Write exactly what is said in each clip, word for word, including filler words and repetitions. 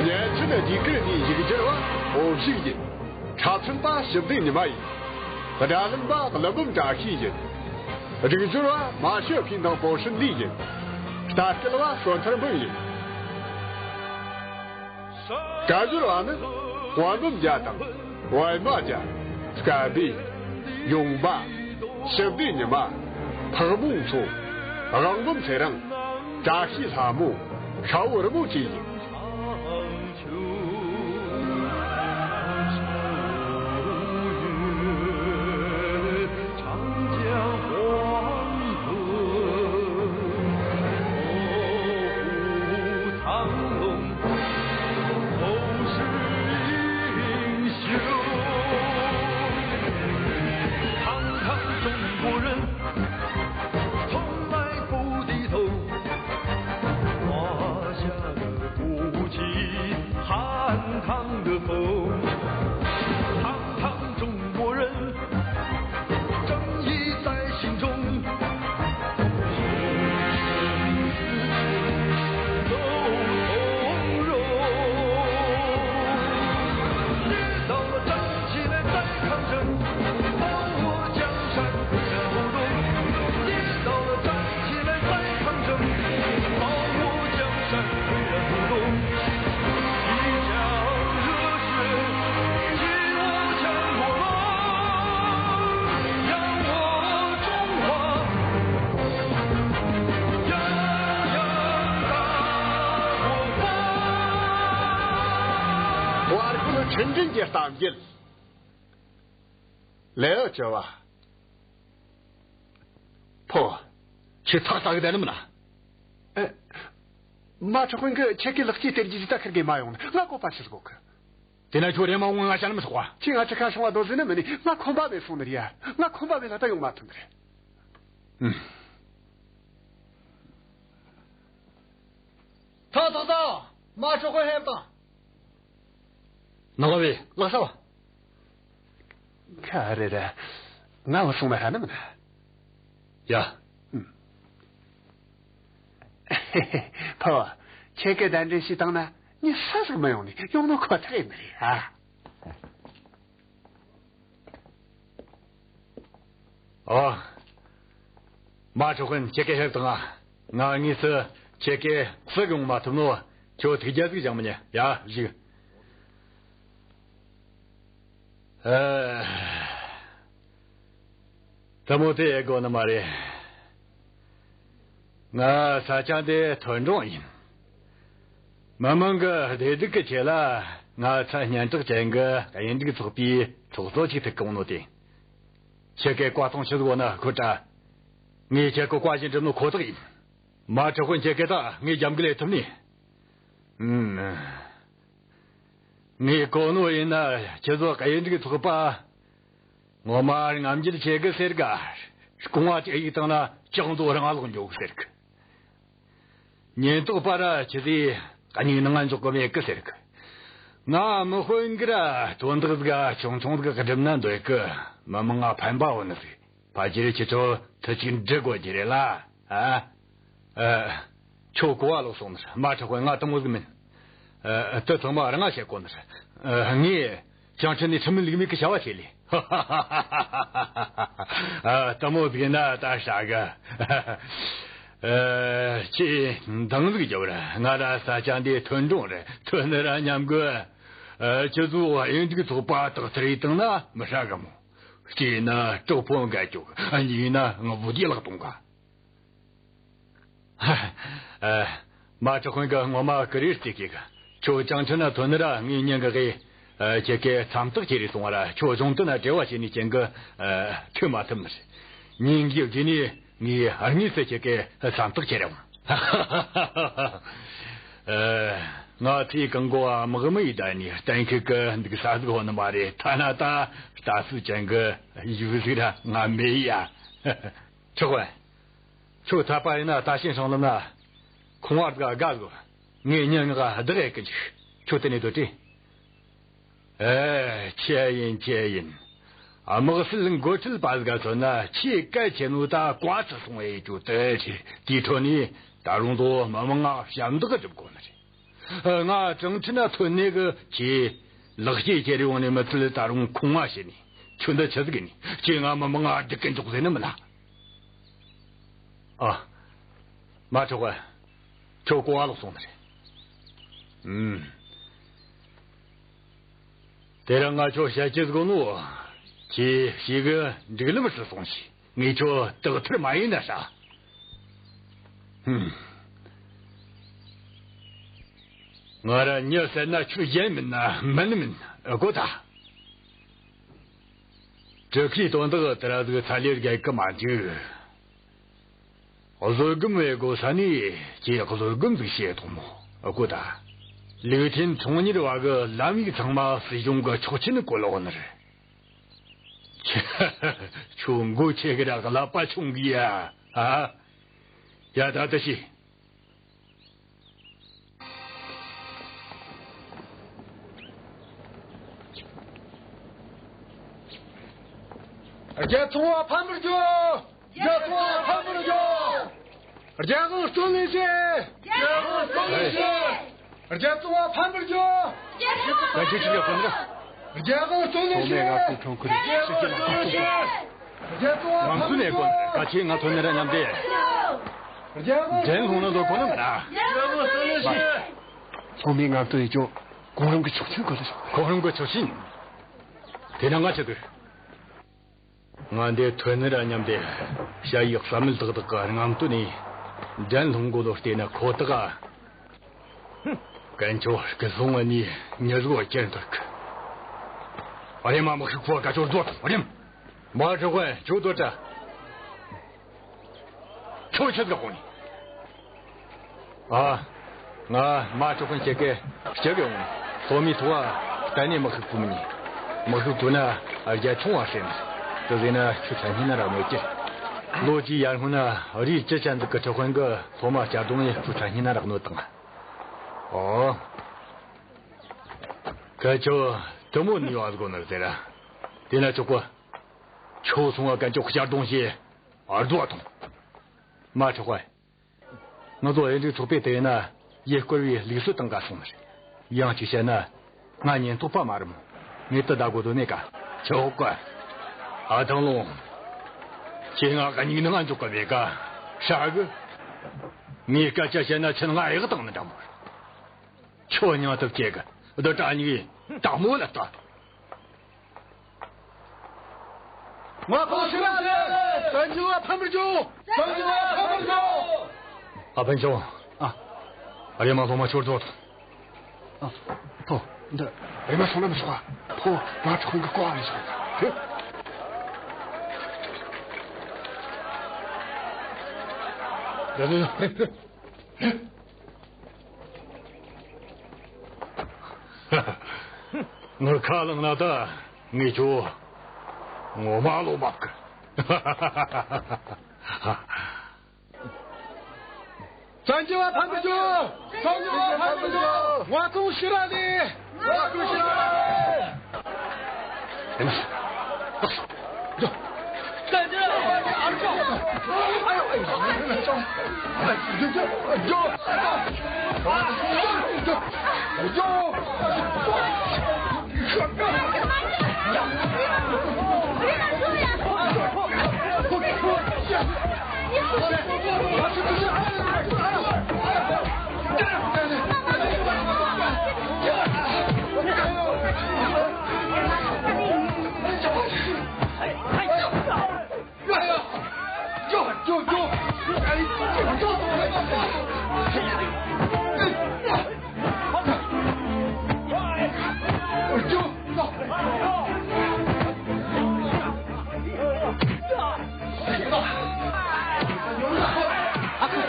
བརྙན་འཕྲིན་སྡེ་ཁུལ་ནས་ཡིག་སྒྱུར་བ་འོ་ཞིག་ཡིན། འཁྲབ་ཚན་པ་ཞི་བདེ་ཉི་མ་ཡིན། སྒྲ་ལེན་པ་ཀླུ་འབུམ་བཀྲ་ཤིས་ཡིན། སྒྲིག་སྦྱོར་བ་མ་ཤོད་ཕིན་དང་པོ་ཧྲིན་ལི་ཡིན། ལྟ་སྐུལ་བ་བསོད་ཐར་འབུམ་ཡིན། སྐད་སྦྱོར་བ་ནི་དཔལ་འབུམ་རྒྱལ་དང་པད་མ་རྒྱལ། སྐལ་བྷེ། ཡུང་པ། ཞི་བདེ་ཉི་མ། ཕག་མོ་མཚོ། དབང་འབུམ་ཚེ་རིང་། བཀྲ་ཤིས་ལྷ་མོ། ཤ་བོ་རི་མོ་བཅས་ཡིན། བར་སྐོར་ཁྲིན་ཀྲིན་གྱི་གཏམ་རྒྱུད། ལེའུ་བཅུ་བ། ཕོ། ཁྱོད་ཚ་ས་གི་བསྡད་ནི་མིན་ན། ཨེ། མ་འཕྲོག་མཁན་གྱིས་ཁྱེད་ཀྱི་ལག་སྐྱེས་སྟེར་རྒྱུ་ཞིག་ད་ཁུར་གེ་མ་ཡོང་ནི། ང་བཀོད་པ་ཞིག་དགོས་གི། དེ་ན་ཁྱོད་རེམ་མ་འོང་། ང་ཅང་མི་སོག་པ། ཁྱེད་ང་ཅི་ཁ་ཤོང་བ་རྡོ་ཟིན་ནི་མིན་ནི། ང་ཁོམ་པ་མེད་སོང་ནི་རེད་ཡ། ང་ཁོམ་པ་མེད་ལ་ད་ཡོང་མ་ཐུབ་ནི་རེད། ཨུམ། ཐོག་ཐོག་ཐོག་མ་འཕྲོག་མཁན་ཕེབས་དང་། ནང་བའི་ལག་ས་བ། ཁ་རེ་རེ། ང་བ་སོང་མ་ཧ་ནི་མིན་ན། ཡ། ཨུམ། ཕོ། ཁྱེད་ཀྱིས་གདན་འདྲེན་ཞུས་བཏང་ན་ངས་སུ་ཟིག་མི་ཡོང་ནི། ཡོང་ནོ་ཁོ་ཐག་ཡིན་ནི་རེད་ཨ། ཨོ། མ་འཕྲོག་མཁན་ཁྱེད་ཀྱིས་ཕེབས་དང་ཨ། ང་དངོས་སུ་ཁྱེད་ཀྱི་སུ་གི་ཡོང་མ་ཐུབ་ནོ། ཁྱོད་ཐུགས་རྒྱལ་ཟིག་བཞེངས་མི་ཉན། ཡ། བཞུགས། ཨ། དེ་མོ་དེ་ཡེ་དགོས་ནི་མ་རེད། ང་ས་ཆ་འདི་ཐོན་འབྲོང་ཡིན། མི་མང་གི་བདེ་སྡུག་གི་ཆེད་ལ་ང་ཚོ་སྙན་གྲགས་ཅན་གྱི་དབྱིན་འབྲུག་ཚོགས་པའི་ཚོགས་གཙོ་ཞིག་ཐུག་གི་ཡོང་ནོ་དེ། ཁྱེད་ཀྱི་བཀའ་གཏོང་ཞུ་དགོས་ནི་ཁོ་ཐག། ངས་ཁྱེད་ཀྱི་བཀའ་བཞིན་སྒྲུབ་ནོ་ཁོ་ཐག་ཡིན། མ་འཕྲོག་མཁན་ཁྱེད་ཀྱིས་ད་ངའི་རྒྱབ་འགལ་ཡེད་ཐུབ་ནི། ཨུམ། ངས་གོ་ནོ་ཡིན་ན་ཁྱེད་ཚོ་དབྱིན་འབྲུག་ཚོགས་པ་ངོ་མ་རྔམ་བརྗིད་ཆེ་གི་ཟེར་ག། རྐང་བ་གཅིག་གཡུགས་བཏང་ན་ཅང་དོ་རང་ལོག་འགྱོ་གི་ཟེར་གི། ཉེན་རྟོག་པ་ར་ཁྱེད་ཚོས་སྙིང་ནང་འཇོག་གི་མེད་གི་ཟེར་གི། ང་དམག་དཔོན་གི་ར་དོན་དག་ཟིག་ཆུང་ཆུང་ཟིག་སྒྲུབ་ན་འདོད་གི། མི་མང་ང་ཕན་པ་ཡོད་ནི་ཟིག། ཕལ་ཆེར་ཁྱེད་ཚོ་ཐུགས་གཅིག་འདྲི་དགོས་རྒྱུ་རེད་ལ། ཨ། ཨ། ཁྱོད་གོ་བ་ལོག་སོང་ནི་རེད། མ་འཕྲོག་མཁན་ང་དེ་མོ་ཟིག་མིན། ཨ། དེ་ཚང་མ་རང་ང་བཤད་གོ་ནི་རེད། ཨ། ངས་ཅང་ཁྲིན་ནས་ཁྲིམས་མེད་ལུགས་མེད་གི་བྱ་བ་བྱས་ལེ། ཨ། དེ་མོ་ཟིག་ན་ད་ཧྲ་གི། ཨ། ཁྱེད་འདང་ཟིག་རྒྱོབ་ར། ང་ར་ས་ཆ་འདི་ཐོན་འབྲོང་རེད། ཐོན་ནི་ར་མཉམ་གི། ཨ། ཁྱེད་ཚོ་དབྱིན་འབྲུག་ཚོགས་པ་དག་ཐེར་ཡེ་བཏང་ན་མི་ཧྲ་གི་མོ། གཅིག་ཡིན་ན་དྲག་ཕོ་འགའ་ཅོག། གཉིས་ཡིན་ན་ང་བུ་དེ་ལག་གཏོང་ག། ཨ། མ་འཕྲོག་མཁན་གི་ངོ་མ་ཀུ་རེ་རྩེ་གི་གི། ཁྱོད་ཅང་ཁྲིན་ན་ཐོན་ནི་ར་ངའི་ཉིན་གི་གི། ཨ། ཁྱེད་ཀྱི་མཚམས་ཐག་ཁྱེར་རེ་སོང་བ་ར། ཁྱོད་གཞུང་དོན་ན་འབྲེལ་བ་བྱེད་ནི་ཅན་གི། ཨ། ཐུག་མ་ཐུབ་ནི་རེད། ཉིན་གི་རྗེས་ནས་ངས་དངོས་སུ་ཁྱེད་ཀྱི་མཚམས་ཐག་ཁྱེར་ར་འོང་། ཨ། ང་ཚོའི་གང་གོ་བ་དམག་མི་ཡི་ད་ནི་གཏན་འཁེལ་གི་འདུག་ས་ཟིག་ཧོ་ནི་མ་རེད། ཐ་ན་ད་ལྟ་སུ་ཅན་གི་ཡུལ་ཟིག་ར་ང་མེད་ཡ། ཆོག་བས། ཁྱོད་ཐར་པ་ཡིན་ན་ད་ཕྱིན་སྲང་ལམ་ན་ཁོང་བར་དགའ་དགའ་དགོས། ངས་ཉིན་ངག་བདག་ཡེ་གི་འཇུག། ཁྱོད་དེ་ནས་སྡོད་དྲི། ཨེ། ཁྱེད་ཡིན་ཁྱེད་ཡིན། དམག་སྲིད་འགོ་ཁྲིད་པ་ཟིག་ག་མཚོན་ན་ཆེས་གལ་ཆེ་ནོ་ད་བཀའ་ཚུལ་སྲུང་ཡེ་རྒྱུ་དེ་རེད། དེའི་ཁྲོད་ནས་ད་རུང་དོ་མི་མང་ང་ཞབས་འདེགས་སྒྲུབ་དགོས་ནི་རེད། ང་ཀྲང་ཁྲིན་ན་ཐོན་ནས་གི་ཁྱེད་ལག་སྐྱེས་ཁྱེར་ཡོང་ནས་མི་ཚུལ་ད་རུང་ཁུངས་མ་བྱེད་ནས། ཁྱོད་འདི་ཆི་ཟིག་ནས་ཁྱེད་ང་མི་མང་ང་སྡུག་གི་འཇོག་ཟེར་ནི་མིན་ན། ཨ། མ་ཆོག་གི། ཁྱོད་གོ་བ་ལོག་སོང་ནི་རེད། ཨུམ། དེ་རིང་ང་ཁྱོད་བཤད་རྒྱུ་ཟིག་ནོ། ཁྱེད་ཞིག་གི་འགྲིག་ལམ་སུ་སོང་ཞིག་ངས་ཁྱོད་དག་ཐེར་མ་ཡིན་ན་ཧྲ། ཧུམ། ང་ར་མྱི་བསད་ན་ཁྱོད་གཞན་མིན་ན་མིན་མིན་ཨེ་གོ་ད། གྲུ་ཁའི་དོན་དག་དེ་ར་ཟིག་ཚ་ལེར་རྒྱལ་གི་མ་འཇུག་བཟོད་སྒོམ་བའི་སྒོ་ས་ནས་ཁྱེད་བཟོད་སྒོམ་ཟིག་བྱེད་དོ་མོ་ཨེ་གོ་ད། ལུགས་མཐུན་ཚོང་གཉེར་བ་གི་ལམ་ཡིག་ཚང་མ་སྲིད་གཞུང་གི་ཆོག་མཆན་བཀོད་ལོག་ནི་རེད། ཁྱོད་མགོ་ཆེ་གི་ར་ཀླད་པ་ཆུང་གི་ཡ། ཨ། ཡ་ད་ད་ཤི། རྒྱལ་ཚོང་བ་ཕམ་པར་རྒྱུག་རྒྱལ་ཚོང་བ་ཕམ་པར་རྒྱུག་རྒྱལ་དབང་བརྩོན་ལེན་བྱེད། རྒྱལ་དབང་བརྩོན་ལེན་བྱེད། རྒྱལ་བཙོང་བ་ཕམ་པར་རྒྱུག་ད་ཁྱེད་ཆི་ཡོད་གོ་ནི་ར། རྒྱལ་དབང་བརྩོན་ལེན་ཚོགས་མི་ང་བྱེད། ཚོ་ཁྲོང་ཁུལ་རྒྱལ་དབང་བརྩོན་ལེན་བྱེད། རྒྱལ་བཙོང་བ་ཕམ་པར་རྒྱུག་མང་གཙོ་ནས་གོ་ནི་ར་ཁ་ཆེ་ང་ཐོན་ནི་ར་མཉམ་དེ། རྒྱལ་དབང་འདྲེན་ལྷུང་ན་བཟོ་གོ་ནི་མ་ར། རྒྱལ་དབང་བརྩོན་ལེན་བྱེད། ཚོགས་མི་ང་ཚོ་ཡི་ཅོ་གོང་རིམ་གྱི་ཆོག་མཆན་གོ་ལ་ཤོག་གོང་རིམ་གྱི་ཆོག་མཆན། དེ་ན་ང་ཆི་དགོས། ང་འདི་ཐོན་ནི་ར་མཉམ་དེ་ཞ་ཡི་བསམ་མེད་ཏག་ཏག་གི་རྔམ་སྟོན་ནས་འགྲན་སློང་གོ་ལོ་བལྟས་ན་ཁོ་ཐག་ཨ། ཧུམ། ཀན་ཆོ་སྐུ་སྲུང་ངི་ནི་མྱི་རོ་ཅན་ཐུར་གི། ཨ་རེ་མ་མི་ཤིག་ཁོ་ཀ་ཆོ་རྫོགས་ཨ་རེམ། མ་ཁྲི་ཧོན་ཁྱོད་དོ་ཏྲ། ཁྱོད་ཆི་ཟིག་གོ་ནི། ཨ། ང་མ་ཁྲི་ཧོན་ཁྱེད་ཀྱི་སྐྱེ་གི་འོང་། སློབ་མའི་ཐོག་གཏན་ནས་མི་ཤུགས་ཀུ་མི་ཉན། མི་ཤུགས་ཀུ་ན་རྒྱ་ཆུང་བ་ཧྲེན། དེ་ཟེར་ན་ཁྱོད་ཚ་ཉིན་ན་ར་མོད་ཀྱི། ལོ་གཅིག་ཡར་སྔོན་ན་རིའི་ཅི་ཅན་ཟིག་གི་ཁྲི་ཧོན་གི་སློབ་མ་སྐྱ་གདོང་ཡི་ཁྱོད་ཚ་ཉིན་ན་ར་གནོད་བཏང་། ཨོ། ཁ་ཆོ་དུ་མོ་ནི་བ་གོ་ནི་ཟེར་ར། དེ་ན་ཆོག་གོ། ཁྱོད་སོང་བ་ཀན་ཅོག་ཤར་གདོང་ཞེས་ཨར་རྡོ་བ་ཐོང་། མ་ཁྲི་ཧོན། ང་ཚོ་ཨེ་འབྲུག་ཚོགས་པས་དེ་ན་ཡུལ་སྐོར་བའི་ལུགས་སྲོལ་དང་འགལ་སོང་ནི་རེད། ཡང་གཅིག་བཤད་ན་ང་ཉེན་རྟོག་པ་མ་རེད་མོ། ངས་དེ་ད་གོ་དོ་ནས་ཀ། ཆོག་ག། ཨ་ཐང་ལུང་། ཁྱེད་ང་ག་ཉིག་ནང་འཇོག་ག་མེད་ཀ། ཧྲ་གི། ངས་སྐད་ཆ་བཤད་ན་ཁྱེད་ང་ཨེ་གི་བཏང་ནི་འདྲ་མོ་རེད། ཁྱོད་སྙིང་སྟོབས་སྐྱེ་གི། འདི་དྲ་ཉིག་ཡིན། དྲ་མོ་ལ་ལྟ། ང་ཁོང་ཕྱི་ལ་རེད། བཙན་བྱོལ་བ་ཕམ་པར་འགྱོ། བཙན་བྱོལ་བ་ཕམ་པར་འགྱོ། ཨ་ཕན་ཆུང་། ཨ། ཨ་རེ་མ་ལོ་མ་ཆོར་རྫོགས། ཨ། ཕོ། འདི། རེ་མ་སོང་ན་མི་ཆོག་ཨ། ཕོ། ང་ཚོ་ཁོང་གི་ཀོ་ཨ་མི་ཆོག་ཨ། ཧེ། ཧེ། ཧེ། ངར་ཁ་ལང་ན་ད་ངེད་ཆོ་ངོ་མ་ལོ་མ་གི། བཙན་བྱོལ་བ་ཕམ་པར་འགྱོ། བཙན་བྱོལ་བ་ཕམ་པར་འགྱོ། ང་ཁོང་ཕྱི་ར་ལས། ང་ཁོང་ཕྱི་ར་ལས། ཨ་ཁུ།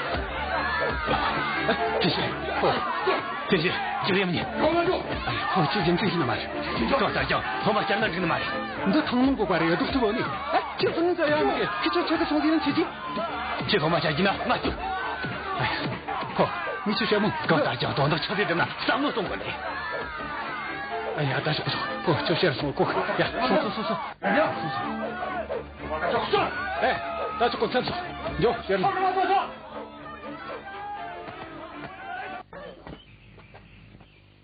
ཨ། ཐེན་ཤིན། ཨོ། ཐེན་ཤིན། ཅི་ཡང་མིན། ཨ། ཁོང་ཅི་ཡང་ཅི་ཡིན་མ་རེད། གང་ལྟར་ཀྱང་སློབ་མ་བསྐྱར་ན་འགྲིག་ནི་མ་རེད། འདི་ཐང་མོང་གོ་པ་རེད། སྡུག་ཐུབ་བོ་ནི། ཨ། ཁྱེད་ཚོ་ནི་ཚ་ཡང་མི་ཁྱེད་ཚོ་ཆེ་གི་སོང་ཟིན་ཆེ་གི། ཁྱེད་སློབ་མ་བསྐྱར་གྱིན་ན་ང་སྐྱོ། ཨ། ཁོ། མི་ཚོ་ཤ་མོང་། གང་ལྟར་ཀྱང་དོན་དག་ཆགས་ཏེ་བསྡད་ན་བསམ་བློ་གཏོང་དགོས་ནི། ཨ་ཡ། ད་ཞོག་ཞོག་ཁོ་ཁྱོད་ཤེར་སོང་ཁོ། ཡ། སོང་སོང་སོང་སོང་། ཡ། སོང་སོང་། ཨེ། ད་ཆོག་གོ་མཚམས་སོང་། འགྱོ་ཤེར་ནི།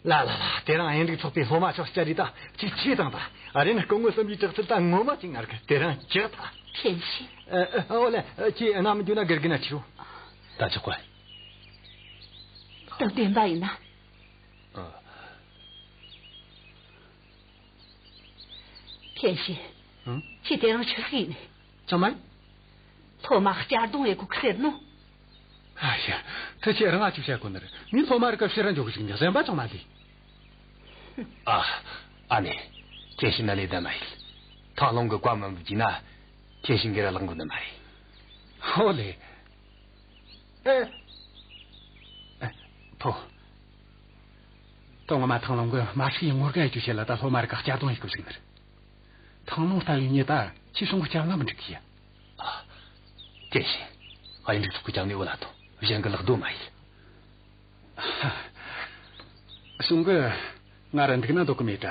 ལ་ལ་ལ། དེ་རིང་ཨེ་འགྲིག་ཚོགས་པའི་སློབ་མ་ཆོ་སྐྱ་རེད་ད། ཅིག་ཆེ་དང་ད། ཨ་རེ་ན་སྐུ་ངོ་སུམ་བརྒྱའི་དྲག་རྩལ་ད་ངོ་མ་ཅིག་ངར་གི། དེ་རིང་ཅིག་ད། ཐེན་ཤིན། ཨ་ཨ། ཨོ་ལེ། ཁྱེད་རྣམ་འགྱུར་ན་དགེ་རྒན་ན་ཁྱེར་རོ། ད་ཆོག་གི། ད་བདེན་པ་ཡིན་ན། ཨ། ཐེན་ཤིན། ཨང་། ཁྱེད་དེ་རིང་ཆི་ཟིག་ཡིན། ཅང་མ། སློབ་མ་གཅར་རྡུང་ཡེ་གོ་ཟེར་ནོ། ཨ་ཡ། ད་ཁྱེད་རང་ང་ཅིག་བཤད་གོ་ནི་རེད། ངས་སློབ་མ་རིགས་ཀ་ཕྱིར་ར་འཇོག་གི་ཟིག་ནི་གཞན་པ་ཅང་མ་ལས། ཨ། ཨ་ནེ། ཐེན་ཤིན་ན་ལས་ད་མ་ཡིན། ཐང་ལུང་གི་བཀའ་མ་འབུབ་ཀྱི་ན། ཐེན་ཤིན་གི་ར་ལག་འགུལ་ནི་མ་རེད། ཧོ་ལེ། ཨེ། ཨེ། ཕོ། ད་ངོ་མ་ཐང་ལུང་གི་མ་ཤི་ཡི་ངོ་རྒན་ཡེ་རྒྱུ་བྱེད་ལ་ད་སློབ་མ་རིགས་ཀ་གཅར་རྡུང་ཡེ་གོ་ཟིག་ནི་རེད། ཐང་ལུང་ལྟ་བུའི་མྱི་ད་ཁྱེད་གཞུང་གི་སྐྱབས་ང་མི་འགྲིག་གི་ཡ། ཨ། ཐེན་ཤིན། ཨ་ཡིན་འགྲིག་ཐུག་གི་ཀྱང་ནི་འོ་ལ་ཐོ། གཞན་གི་ལག་རྡོ་མ་ཡིན། གཞུང་གི་ང་ར་འདུག་ན་འདོད་གི་མེད་ད།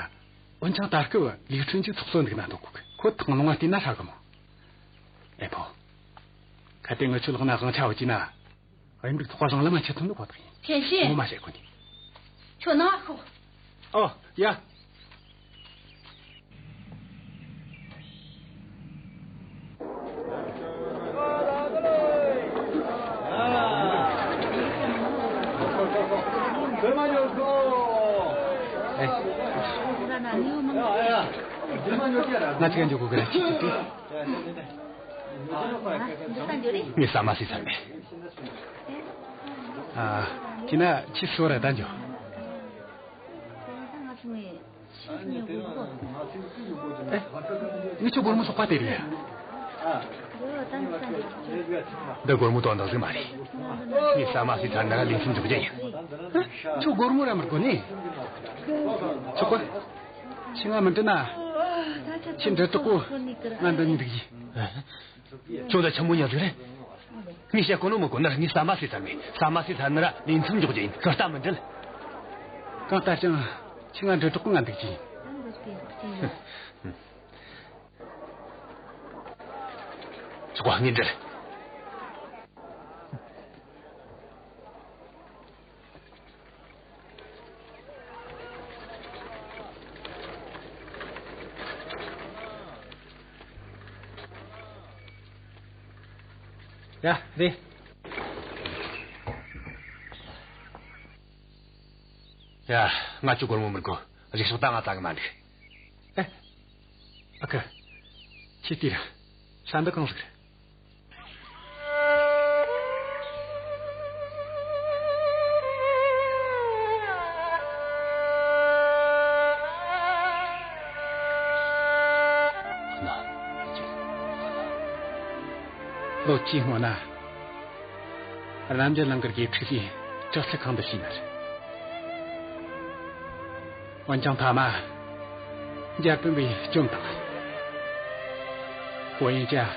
འོན་ཀྱང་ད་སྐབས་ལིའུ་ཁྲིན་གྱི་ཚོགས་གཙོ་འདུག་ན་འདོད་གི། ཁོ་ཐང་ལུང་ང་བལྟས་ན་ཧྲ་གི་མོ། ཨེ་ཕོ། གལ་ཏེ་ངི་ཆོའི་ལག་ན་དབང་ཆ་ཡོད་ཀྱི་ན། ཨ་ཡིན་འགྲིག་ཐོག་བཟང་ལ་མ་ཆད་ཐུབ་ནི་ཁོ་ཐག་ཡིན། ཐེན་ཤིན། ངོ་མ་བཤད་གོ་ནི། ཁྱོད་ནང་ཤོག། ཨོ་ཡ། ང་ཅི་ག་འཇོག་གོ་གི་རེད། ངས་ཟ་མ་ཟོས་ཚར་མེད། ཨ། དེ་ན་ཁྱེད་ཤོག་ར་ད་འཇོག། ཨེ། ངས་ཁྱོད་སྒོར་མོ་ཚོགས་པ་དེ་རེད། འདི་སྒོར་མོ་དོན་དག་ཟིག་མ་རེད། ངས་ཟ་མ་ཟོས་ཚར་ན་ར་ལས་མཚམས་འཇོག་རྒྱུ་ཡིན། ཨེ། ཁྱོད་སྒོར་མོ་ར་མི་དགོས་ནི། ཆོག་གི། ཁྱེད་ང་མི་འདྲི་ན། ཁྱེད་འདྲི་དྲག་གོ། ང་འདི་ནས་འདུག་གི། ཁྱོད་ད་ཆི་མོ་ཉག་ཟིག་རེད། ངས་བཤད་གོ་ནོ་མི་གོ་ནི་ར། ངས་ཟ་མ་ཟོས་ཚར་མེད། ཟ་མ་ཟོས་ཚར་ན་ར་ལས་མཚམས་འཇོག་རྒྱུ་ཡིན། ཁྱོད་ལྟ་མི་འདྲི་ལ། གང་ལྟར་ཀྱང་ཁྱེད་ང་འདྲི་དྲག་གོ། ང་འདུག་གི། ཆོག་གི། ངས་འདྲི། ཡ། རེད། ཡ། ང་ཁྱོའི་སྒོར་མོ་མི་དགོས། རིག་ཤོག་ད་ང་ད་གི་མ་འགྲིག། ཨེ། ཨ་ཁུ། ཁྱེད་དེ་ར། ས་འདི་གང་ཟིག་རེད། ལོ་གཅིག་སྔོན་ན། རྣམ་རྒྱལ་གླིང་གི་དགེ་ཕྲུག་ཞིག་ཅོག་ཙེ་ཁང་དུ་ཕྱིན་ནི་རེད། འོན་ཀྱང་མཐའ་མ་འཇར་པན་པས་བཅོམ་བཏང་། ཁོ་ཡིན་ཀྱང་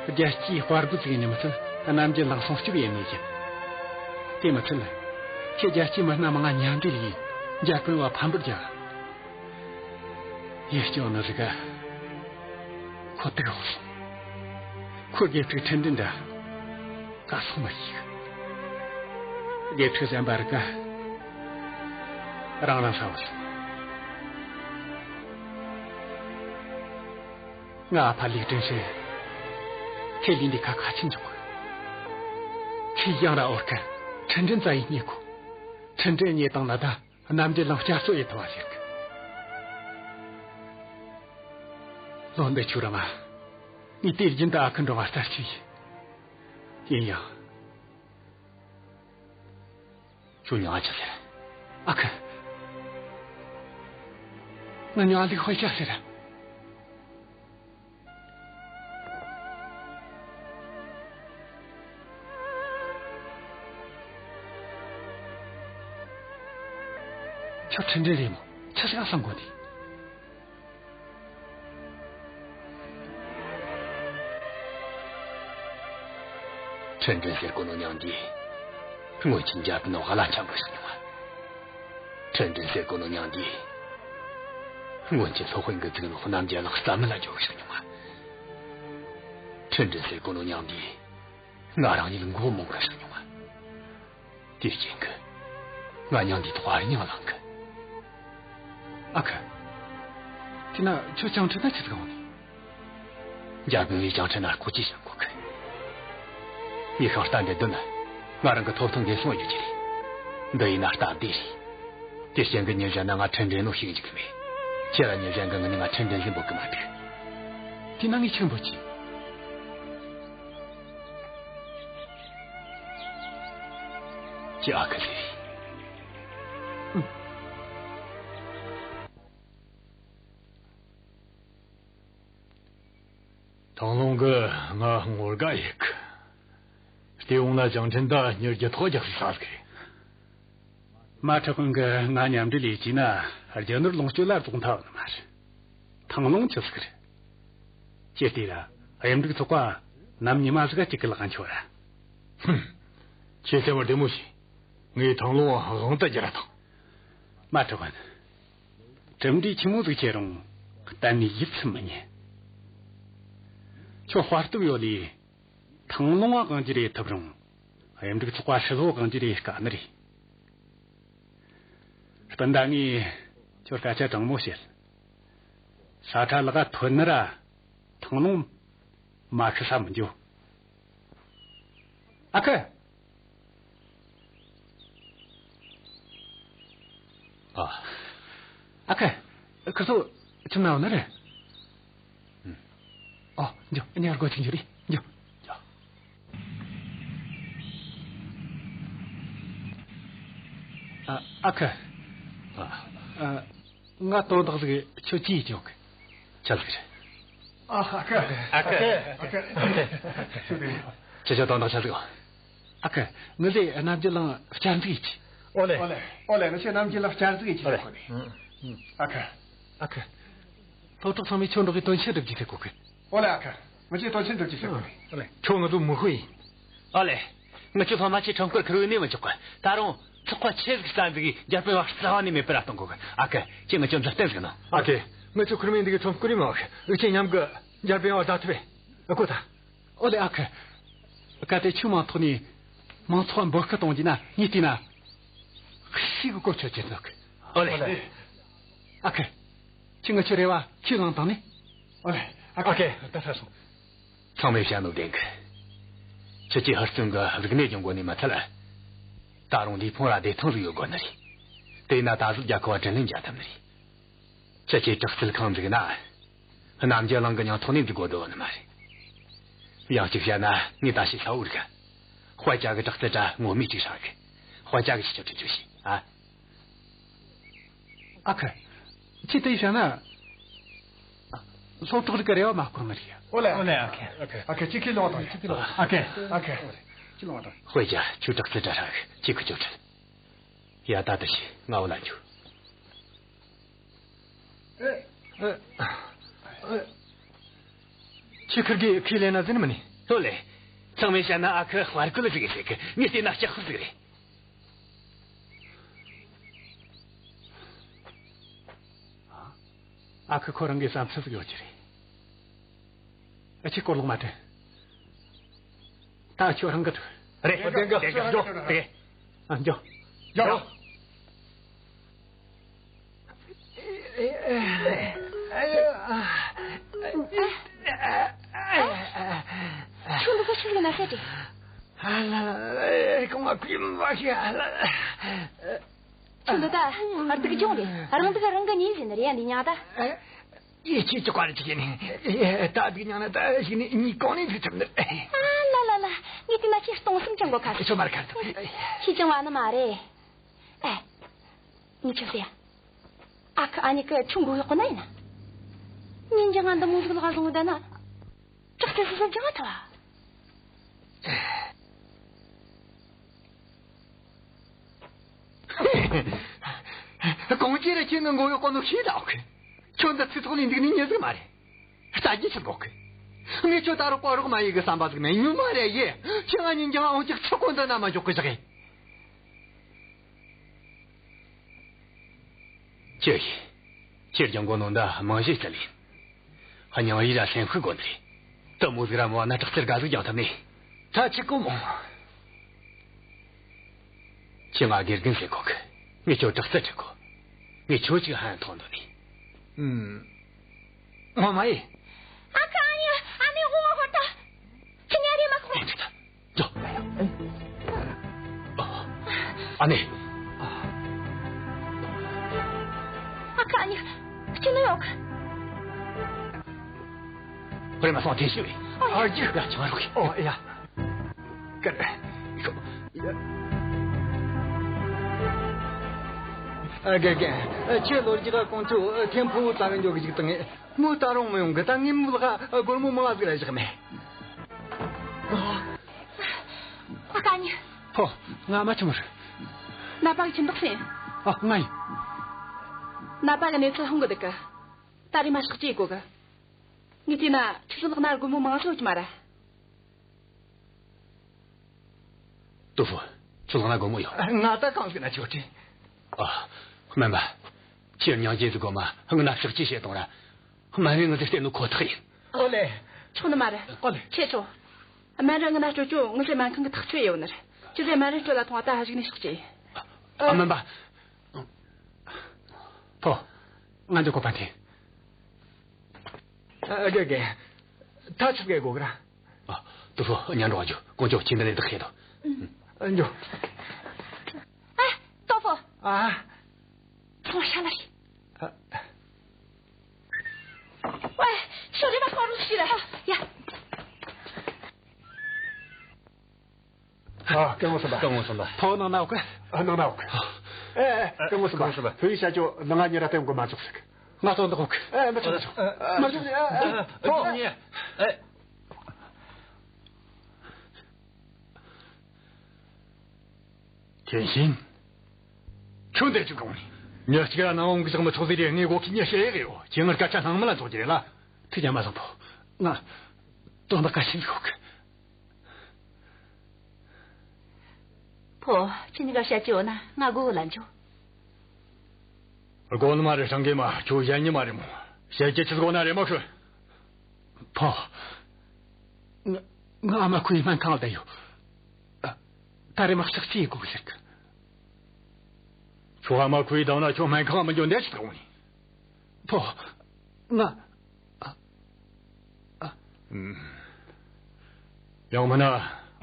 རྒྱལ་སྤྱིའི་དཔའ་རྒོད་ཅིག་ཡིན་ནི་མི་ཚད། རྣམ་རྒྱལ་གླིང་སྲུང་སྐྱོབ་ཡེ་ནི་ཡིན། དེ་མི་ཚད། ཁྱེད་རྒྱལ་སྤྱིའི་མི་སྣ་མང་ང་མཉམ་འབྲེལ་ཡེ་འཇར་པན་བ་ཕམ་པར་རྒྱག། ཡིད་སྐྱོ་ནི་ཟིག་ག། ཁོ་དུག་ཧོ་སོང་། ཁོའི་དགེ་ཕྲུག་ཁྲིན་ཀྲིན་འདྲ་ག་སོང་མ་ཤེས་གི། དགེ་ཕྲུག་གཞན་པ་རིགས་ག་རང་རང་ཧྲ་བོ་སོང་། ང་ཨ་ཕ་ལིའུ་ཀྲིན་ཧྲི། ཁྱེད་ལས་འདི་ཁ་ཁ་ཆེམས་འཇོག་གི། ཁྱེད་ཡང་ར་འོར་ཁ་ཁྲིན་ཀྲིན་རྩ་ཡི་རྙེད་གོ། ཁྲིན་ཀྲིན་རྙེད་བཏང་ན་ད། རྣམ་རྒྱལ་གླིང་བསྐྱར་གསོ་ཡེ་ཐུབ་པ་ཟེར་གི། ལོ་འདི་ཆོ་ར་ང་། ངས་དུས་རྒྱུན་དུ་ཨ་ཁུ་འགྲོ་བ་ལྟར་བྱས་ཡིན། ཡིན་ཡང་། ཁྱོད་མྱིང་ང་ཆི་ཟེར། ཨ་ཁུ། ང་མྱིང་ང་ལིའུ་ཧོན་ཤ་ཟེར། ཁྱོད་ཁྲིན་ཀྲིན་རེད་མོ། ཆི་ཟིག་ག་བསམ་གོ་ནི། ཁྲིན་ཀྲིན་ཟེར་གོ་ནོ་མྱིང་འདི། སྔོན་ཆད་འཇར་པན་བ་གླ་ཆ་འགོས་ཤིག་མྱོང་བ། ཁྲིན་ཀྲིན་ཟེར་གོ་ནོ་མྱིང་འདི། སྔོན་ཆད་སློབ་དཔོན་གྱིས་བཙུགས་ནོ་རྣམ་རྒྱལ་གླིང་རྩ་མེད་ལ་འགྱུར་ཤིག་མྱོང་བ། ཁྲིན་ཀྲིན་ཟེར་གོ་ནོ་མྱིང་འདི། ང་རང་ཉིད་མགོ་རྨོངས་གི་ཤིག་མྱོང་བ། དེའི་རྐྱེན་གྱིས། ང་མྱིང་འདིའི་ཐོག་ག་རེ་མྱིང་བླངས་གི། ཨ་ཁུ། དེ་ན་ཁྱོད་ཅང་ཁྲིད་ན་ཆི་ཟིག་འོང་ནི། འཇར་པན་བས་ཅང་ཁྲིད་ན་ལྐོག་ཇུས་བྱེད་གོ་གི། ངས་ཤིང་རྟ་འདྲེད་དོན་ན་ང་རང་གི་ཐོབ་ཐང་འགན་སྲུང་ཡོད་ཀྱི་རེད། འདི་ཡིན་ན་སྟབས་བདེ་རེད། དེ་རྐྱེན་གྱིས་ཉིན་གཞན་ན་ང་ཁྲིད་འདྲེན་ནོ་ཞིག་འཇུག་གི་མེད། ཁྱེད་རང་ཉིན་གཞན་གྱི་ངི་ནས་ང་ཁྲིད་འདྲེན་ཞིག་འབོད་གི་མ་འདུག། དེ་ན་ངས་ཆི་འབོད་རྒྱུ། ཁྱེད་ཨ་ཁུ་ཟེར། ཐང་ལུང་གིས་ང་ངོ་དགའ་ཡེད་གི། བལྟས་འོང་ན་ཅང་ཁྲིན་ད་མྱི་བརྒྱ་ཐོག་རྒྱག་ས་ཟིག་རེད། མ་ཁྲི་ཀུན་གིས་ང་མཉམ་འབྲེལ་ཡེད་རྒྱུ་ན་རྒྱུ་ནོར་ལོངས་སྤྱོད་ལ་རྫོགས་མཐའ་ཡོད་ནི་མ་རེད། ཐང་ལུང་ཆི་ཟིག་རེད། ཅི་སྟེ་ར་གཡུ་འབྲུག་ཚོགས་པ་ནམ་ཉི་མ་ཟིག་གཅིག་གི་ལག་འཁྱོར་ར། ཧུམ། ཁྱེད་སེམས་བདེ་མོ་བྱོས། ངས་ཐང་ལུང་དབང་དུ་བསྒྱུར་ར་ཐང་། མ་ཁྲི་ཀུན། གྲུབ་འབྲས་ཆི་མོ་ཟིག་ཁྱེར་རུང་གཏན་ནས་ཡིད་ཚིམ་མི་ཉན། ཁྱོད་དཔའ་སྟོབས་ཡོད་ལས་ཐང་ལུང་བ་གང་ཅི་རེད་ཐུབ་རུང་། གཡུ་འབྲུག་ཚོགས་པ་ཧྲིལ་བོ་གང་ཅི་རེད་དཀའ་ནི་རེད། སྤུན་ཟླ་ངས་ཁྱོད་སྐད་ཆ་དྲང་མོ་བཤད། ས་ཁྲ་ལག་ག་ཐོན་ནི་ར་ཐང་ལུང་མ་ཤི་ས་མི་འགྱོ། ཨ་ཁུ། ཨ། ཨ་ཁུ། ཁུ་ཚོ་ཁྱིམ་ན་ཡོད་ནི་རེད། ཨོ། འགྱོ། ཉར་སྒོ་ཅིག་འགྱོ་རེ། འགྱོ། འགྱོ། ཨ། ཨ་ཁུ། ཨ། ཨ། ང་དོན་དག་ཟིག་ཁྱོད་ཅིག་ཡེད་ཡོང་གི། ཆི་ཟིག་རེད། ཨ། ཨ་ཁུ། ཨ་ཁུ། ཨ་ཁུ། ཁྱོད་ཆོ་དོན་དག་ཆི་ཟིག། ཨ་ཁུ། ངི་ཟེ་རྣམ་རྒྱལ་གླིང་བསྐྱར་འཛུགས་ཡེད་ཀྱི། ཨོ་ལེ། ཨོ་ལེ། ཨོ་ལེ། ངི་ཆོ་རྣམ་རྒྱལ་གླིང་བསྐྱར་འཛུགས་ཡེད་ཀྱི་ཟེར་གོ་ནི། ཨ་ཁུ། ཨ་ཁུ། སློབ་གྲོགས་ཚང་མས་ཁྱོད་འགྲོགས་གི་དོན་ཆེན་སྒྲུབ་རྒྱུ་ཟེར་གོ་གི། ཨོ་ལེ། ཨ་ཁུ། ངི་ཆོས་དོན་ཆེན་སྒྲུབ་རྒྱུ་ཟེར་གོ་ནི། ཨོ་ལེ། ཁྱོད་ང་ཚོ་མི་ཤོད་ཡིན། ཨོ་ལེ། ངི་ཆོ་སློབ་མ་ཆོའི་ཁྲོམ་སྐོར་ཁུར་བའི་ནས་མི་ཆོག་གི། ད་རུང་ཚོགས་པ་ཆེ་ཟིག་རྩ་འཛུགས་གིས་འཇར་པན་བ་རྩ་བ་ནས་མེད་པར་གཏོང་དགོས་གི། ཨ་ཁུ། ཁྱོས་ངི་ཆོ་མཛུབ་སྟོན་ཟིག་གནང་། ཨ་ཁུ། ངི་ཆོ་ཁུར་མི་འདི་གི་ཁྲོམ་སྐོར་ཡེད་མི་འོང་གི། འུ་ཆོ་མཉམ་གི་འཇར་པན་བ་བདའ་ཐུབ་བས། ཨ་ཁུ། ད། ཨོ་ལེ། ཨ་ཁུ། གལ་ཏེ་ཆོས་མང་ཐོག་ནས་མང་ཚོགས་འབོད་སྐུལ་གཏོང་རྒྱུ་ན་ངས་བལྟས་ན་ཤེད་གི་གོ་ཆོད་ཀྱི་འདུག། ཨོ་ལེ། ཨ་ཁུ། ཁྱོས་ངི་ཆོའི་རེ་བ་ཁས་བླངས་བཏང་ནི། ཨོ་ལེ། ཨ་ཁུ། ཨ་ཁུ། ད་ཧྲ་སོང་། ཚང་མས་བཤད་ནོ་བདེན་གི། ཁྱེད་ཀྱིས་ཧུར་བརྩོན་གི་རིག་གནས་སྦྱོང་དགོས་ནི་མ་ཚད། ད་རུང་ལུས་ཕུང་ར་བདེ་ཐང་ཟིག་ཡོད་དགོས་ནི་རེད། དེས་ན་ད་གཟོད་རྒྱལ་ཁབ་བ་དྲིན་ལན་འཇལ་ཐུབ་ནི་རེད། ཁྱེད་ཀྱིས་དྲག་རྩལ་ཁང་འཛུགས་ན། རྣམ་རྒྱལ་གླིང་གི་མྱིང་ཐོག་ནས་འཛུགས་དགོས་འདོད་ནི་མ་རེད། ཡང་གཅིག་བཤད་ན་ངས་ད་ཞིག་ལྷ་བོར་གི། དཔལ་ཇ་གི་དྲག་རྩལ་དྲ་ངོ་མས་ཅིག་ཧྲ་གི། དཔལ་ཇ་གི་ཕྱི་ཆོ་ཁྲིད་རྒྱུ་ཞིག་ཨ། ཨ་ཁུ། ཁྱེད་དེ་བཤད་ན། སློབ་གྲོགས་རིགས་ཀྱི་རེ་བ་མ་སྐོར་ནི་རེད། ཨོ་ལེ། ཨོ་ལེ། ཨ་ཁུ། ཨ་ཁུ། ཁྱེད་ཁས་ལོངས་དང་། ཁྱེད་ཁས་ལོངས་དང་། ཨ་ཁུ། ཨ་ཁུ། ཁས་ལོངས་དང་། དཔལ་ཇ། ཁྱོད་དྲག་རྩལ་དྲ་ཧྲ་གི། ཁྱེད་ཁུ་ཆོ་ཁྲིད། ཡ། ད་ད་ཞིག་ང་བུད་ལ་འགྱོ། ཨེ། ཨེ། ཨེ། ཁྱེད་ཁུར་གི་ཁས་ལེན་ན་ཟིན་མི་ནི། ལོ་ལེ། ཚང་མས་བཤད་ན་ཨ་ཁུ་དཔའ་རྒོད་ཟིག་ཟེར་གི། ངས་བལྟས་ན་ལྕགས་ཕུར་ཟིག་རེད། ཨ་ཁུ་ཁོ་རང་གི་བསམ་ཚུལ་ཟིག་ཡོད་ཀྱི་རེད། ཨ། ཁྱེད་སྐོར་ལོག་མ་དྲན། ད་ཁྱོད་རང་གི་ཐུག། རེད། བདེན་གི། བདེན་གི། འགྱོ། དེ་གི། ཨ། འགྱོ། འགྱོ། ཁྱོད་འདི་ག་ཆི་ཟིག་ན་ཟེར་ཏེ། ཨ་ལ་ལ། གོང་མ་ཁུ་མ་ཤི། ཨ་ལ་ལ། ཁྱོད་འདི་ད་སྡུག་གྱོང་རེད། རང་སྡུག་རང་གིས་ཉོས་ཟིན་རེད་ཡ། འདི་མྱིང་ད། ཡེ་ཁྱེད་ཀྱི་བཀའ་རྒྱུད་ནི། ད་སྡུག་མྱིང་ན་ད་ཞིག་ནི་གཉིས་གང་ནས་འཛུགས་ཐུབ་ནི། ཨ་ལ་ལ་ལ། ངས་དེ་ན་ཁྱེད་སྟོང་གསུམ་ཅང་གོ་ཁ། ཁྱོད་མར་ཁར་ཐོན། ཁྱེད་ཅང་བ་ནི་མ་རེད། ཨེ། ངས་ཁྱོད་ཟེར་ཡ། ཨ་ཁུ་ཨ་ནེ་གིས་ཁྱོད་མགོ་གཡོག་གོ་ན་ཡིན་ན། ཉིན་རྒྱུན་ང་འདི་མོ་ཟིག་ལག་བཟུང་བསྡད་ན། དྲག་རྩལ་སོ་སོ་སྦྱང་ཐུབ་ཨ། གོང་ཁྱེད་ར་ཁྱེད་ངའི་མགོ་གཡོག་གོ་ནོ་ཤེས་ད་ཨོ་ཁུ། ཁྱོད་འདི་ཚིག་ཐོག་ནས་འདུག་ནི་མྱི་ཟིག་མ་རེད། ལྟ་རྒྱུ་ཆི་དགོས་གི། ངས་ཁྱོད་ད་རུང་བཀའ་རོགས་མ་ཡེད་གི་བསམ་པ་ཟིག་མེད། ཉུང་མ་རེད་ཡེ། ཁྱེད་ང་ཉིན་རྒྱུན་འོང་ཅིག་ཚོགས་གོ་འདི་ན་མ་འཇོག་གི་བཞག་ཡེ། ཅི་ཡེ། ཁྱེད་ཀྱི་མགོ་ནང་ད་རྨང་གཞི་རྩལ་ཡིན། སྙིང་རུས་ར་སེམས་ཤུགས་དགོས་ནི་རེད། དེ་མོ་ཟིག་ར་མོ་བ་ན་དྲག་རྩལ་དགའ་ཟིག་སྦྱང་ཐུབ་ནི། ད་ཅི་གོ་མོ། ཁྱེད་ང་དགེ་རྒན་ཟེར་གོ་གི། ངས་ཁྱོད་དྲག་རྩལ་ཁྲིད་གོ། ངས་ཁྱོད་ཅིག་ཧན་ཐོག་འདོད་ནི། ཨུམ། ངོ་མ་ཡིན། ཨ་ཁུ། ཨ་ནེ། ཨ་ནེ་ཧོ་ཧོ་ད། ཁྱི་ཉལ་རེ་མ་ཁོ། འགྲོ། ཨ་ནེ། ཨ་ཁུ། ཨ་ནེ། ཁྱི་ནི་ཡོག། ཁོ་རེ་མ་སོང་ཐེ་ཤི་བས། ཨ་ཡ། ཡ་ཆང་རོགས། ཨོ་ཡ། ཀར། ཨ་རྒན་རྒན། ཁྱེད་ལོ་རྒྱུས་ཀ་གོང་ཚོ་ཐེམ་ཕུ་ཙམ་འཇོག་གི་ཞིག་དང་། མོ་ད་རུང་མི་ཡོང་གི། ད་ངའི་མོ་ལ་སྒོར་མོ་མང་ཟིག་ར་བཞག་མེད། ཨ་ཁུ། ཨ་ནེ། ཕོ། ང་མ་ཆུང་རེད། ནད་པ་གི་ཁྱིམ་བདག་སེ། ཨ། ང་ཡིན། ནད་པ་གི་གནས་ཚུལ་ཧང་གི་འདུག་གི། ད་རེས་མ་ཤག་ཅི་དགོས་གི། ངས་བལྟས་ན་ཁྱོད་ཚོ་ལག་ན་སྒོར་མོ་མང་ཟིག་ཡོད་ཀྱི་མ་རེད། ཏོ་ཧྥུ། ཁྱོད་ལག་ན་སྒོར་མོ་ཡོད། ང་ད་གང་ཟིག་ན་ཆོག་ཅི། ཨ། སྨན་པ། ཁྱེད་སྙིང་རྗེ་ཟིག་དགོས་མ། ང་ན་ཤག་ཅི་བྱེད་དང་ར། སྨན་རིན་ང་ཚོས་སྟེར་ནོ་ཁོ་ཐག་ཡིན། ཨོ་ལེ། ཆོག་ནི་མ་རེད། ཨོ་ལེ། ཁྱེད་ཆོ། སྨན་རིན་ང་ན་སྤྲོད་རྒྱུ་ང་ཚོའི་སྨན་ཁང་གི་ཐག་ཆོད་ཡོད་ནི་རེད། ཁྱེད་ཚོས་སྨན་རིན་སྤྲོད་ལ་ཐོངས་ད་ཧ་ཞིག་ནས་ཤག་ཅི། ཨ། སྨན་པ། ཕོ། ང་འདི་གོ་པ་འཐེན། ཨ། རྒན་རྒན། ད་ཆི་ཟིག་དགོས་གི་ར། ཨ། ཏོ་ཧྥུ། ཉན་རོགས་རྒྱུ། ཀོང་ཇོ་ཁྱེད་འདི་ནས་བདག་ཤེས་དོ། ཨ། འགྱོ། ཨ། ཏོ་ཧྥུ། ཨ། ཚོང་ཤ་ལ་རེད། ཨ། ཝེ། ཤོ་རེ་མ་ཁོ་རུ་ཤི་ར། ཡ། ཨ། སྐུ་ངོ་སུམ་པ། སྐུ་ངོ་སུམ་པ། ཕོ་ནང་ན་ཡོད་གི། ཨ། ནང་ན་ཡོད་གི། ཨེ། ཨེ། སྐུ་ངོ་སུམ་པ། སྐུ་ངོ་སུམ་པ། ཕུ་ཡུ་ཤ་ཅོ་ནང་ང་ཉེ་ར་བསྟན་དགོས་མ་བཅུག་ཟིག། ང་ཚོ་འདི་གོ་གི། ཨེ། མ་བཅུག་མ་བཅུག། ཨ། མ་བཅུག། ཨ། ཨ། ཕོ། ཨེ། ཐེན་ཤིན། ཁྱོད་འདིར་ཅིག་གོང་ནས། མྱི་གཅིག་ར་ནང་འོང་གི་ཞག་མི་ཆོག་ཟེར་རེ། ངས་གོ་གི། མྱི་ཞེ་གི་ཡོད། ཁྱེད་ངར་སྐད་ཆ་སྣང་མེད་ལ་འཇོག་རྒྱུ་རེད་ལ། ཐུགས་རྒྱལ་མ་བཟང་ཕོ། ང་དོན་དག་ག་ཤིན་ཡོད་གི། ཕོ། ཁྱེད་གཉིས་ཀ་བཤད་རྒྱུ་ཡོད་ན་ང་སྒོ་ལ་འགྱོ། སྒོ་ནི་མ་རེད། སྲང་གི་མ། ཁྱོད་གཞན་ཉི་མ་རེད་མོ། བཤད་རྒྱུ་ཆི་སྒོ་ན་རེད་མོ་ཁྱོད། ཕོ། ང་ང་ཨ་མ་ཁོའི་སྨན་ཁང་ལ་བསྡད་ཡོད། ཨ། ད་རེས་མ་ཤག་ཅི་ཡེ་དགོས་ཟེར་གི། ཁྱོད་ཨ་མ་ཁོའི་བསྡད་ན་ཁྱོད་སྨན་ཁང་མི་འགྱོ་འདི་ཆི་ཐོག་ནས། ཕོ། ང་། ཨ། ཨ། ཨུམ། ཡང་མིན་ན་ཨ་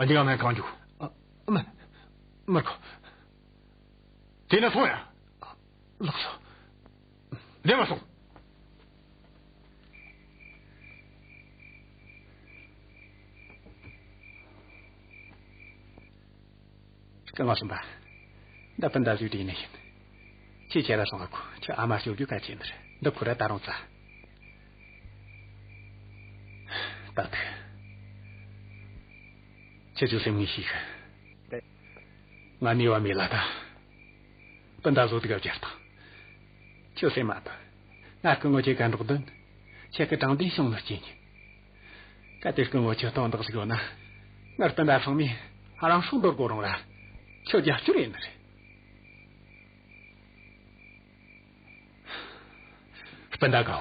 ནི་ང་སྨན་ཁང་འགྱོ། ཨ། མིན། མི་དགོས། དེ་ན་སོང་ཡ། ལགས་སོ། བདེ་མོ་སོང་། སྐུ་ངོ་སུམ་པ། འདི་སྤུན་ཟླ་ཟིག་བྲིས་ནི་ཡིན། ཁྱེད་ཁྱེད་ར་སོང་ང་གོ། ཁྱོད་ཨ་མ་སྐྱོབ་རྒྱུ་གལ་ཆེ་ནི་རེད། འདི་ཁོ་ར་ད་རུང་རྩ། ཏག་ཏག། ཁྱེད་ཚོའི་སེམས་ངས་ཤེས་གི། ང་ནུས་པ་མེད་ལ་ད། སྤུན་ཟླ་བཟོ་དུས་སྐབས་བརྗེད་དང་། ཁྱོད་སེམས་མ་ཕོད། ང་སྐུ་ངོ་ཁྱེད་ཀ་འགྲོགས་དོན། ཁྱེད་ཀྱི་དྲང་བདེན་སྲུང་ནོ་རྐྱེན་ཡིན། གལ་ཏེ་སྐུ་ངོ་ཁྱོད་དོན་དག་ཟིག་ཡོད་ན། ངར་སྤུན་ཟླ་ཚང་མས་རང་སྲོག་འདོར་དགོས་རུང་ར། ཁྱོད་རྒྱབ་སྐྱོར་ཡེད་ནི་རེད། སྤུན་ཟླ་དགའ་བོ།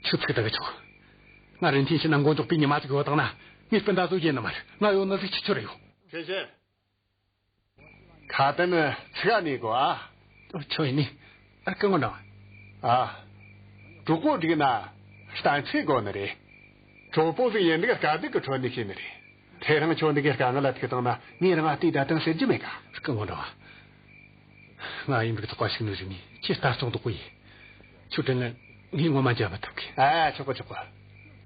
ཁྱོད་ཚིག་དག་གི་ཆོག། ང་རིན་ཐེན་ཤི་ན་མགོ་འཇོག་པའི་ཉི་མ་ཟིག་ཡོད་དང་ན། ངས་སྤུན་ཟླ་ཚོ་ཡེད་ནི་མ་རེད། ང་ཡོད་ནི་ཟིག་ཁྱེད་ཆོ་རེ་ཡོད། ཐེན་ཤིན། ཁ་དན་ཚིག་ནས་གོ་ཨ། ཁྱོད་ཡིན་ནི། ཨ། སྐུ་ངོ་འདྲ་བ། ཨ། གྲོགས་པོ་འགྲིག་ན་གཏན་ཚིགས་དགོས་ནི་རེད། གྲོགས་པོ་ཟིག་ཡིན་འདུག་དཀའ་སྡུག་གི་ཁྲོད་ནས་ཤེས་ནི་རེད། དེ་རིང་ཁྱོད་འདི་གའི་དཀའ་ངལ་ལ་ཐུག་བཏང་ན་ངས་རང་ང་བལྟས་ད་དུང་ཟེར་རྒྱུ་མེད་ཀ། སྐུ་ངོ་འདྲ་བ། ང་ཡིན་འདུག་ཚོགས་པ་ཞུགས་ནི་ཟིག་ནས་ཁྱེད་ལྟ་སོང་འདུག་གོ་ཡིན། ཁྱོད་དྲན་ན་ངས་ངོ་མ་འཇམ་མི་ཐུབ་གི། ཨ། ཆོག་གི་ཆོག་གི།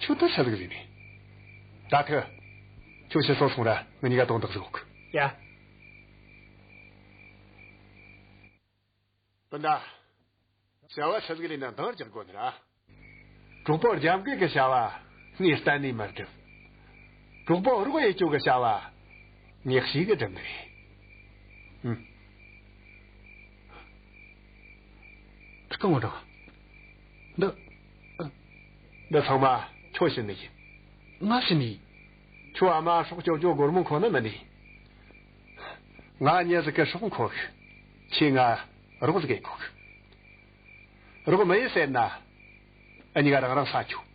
ཁྱོད་ད་ཆི་ཟིག་ཟེར་ནི། ད་ཐུ། ཁྱོད་ཕྱི་སོ་སོང་ར་ང་གཉིས་ཀ་དོན་དག་ཟིག་ཡོད་གི། ཡ། སྤུན་ཟླ། བྱ་བ་ཆི་ཟིག་ལས་ན་འདང་རྒྱག་དགོས་ནི་ར། གྲོགས་པོ་རྒྱབ་འགལ་གི་བྱ་བ་ངས་གཏན་ནས་མི་སྒྲུབ། གྲོགས་པོ་རོགས་ཡེད་རྒྱུ་གི་བྱ་བ་ངས་ཞེ་གི་སྒྲུབ་ནི་རེད། ཨུམ། སྐུ་ངོ་འདྲ་བ། འདི། འདི་ཚང་མ་ཁྱོད་བྱིན་ནི་ཡིན། ང་བྱིན་ནི། ཁྱོད་ཨ་མ་སྲོག་སྐྱོབ་རྒྱུ་སྒོར་མོ་མཁོ་ནི་མིན་ནི། ང་མྱི་ཟིག་གི་སྲོག་མཁོ་གི། ཁྱོས་ང་རོགས་ཟིག་ཡེད་དགོས་གི། རོགས་མི་ཡེད་ཟེར་ན། འུ་གཉིས་ཀ་རང་རང་ས་ཆོག།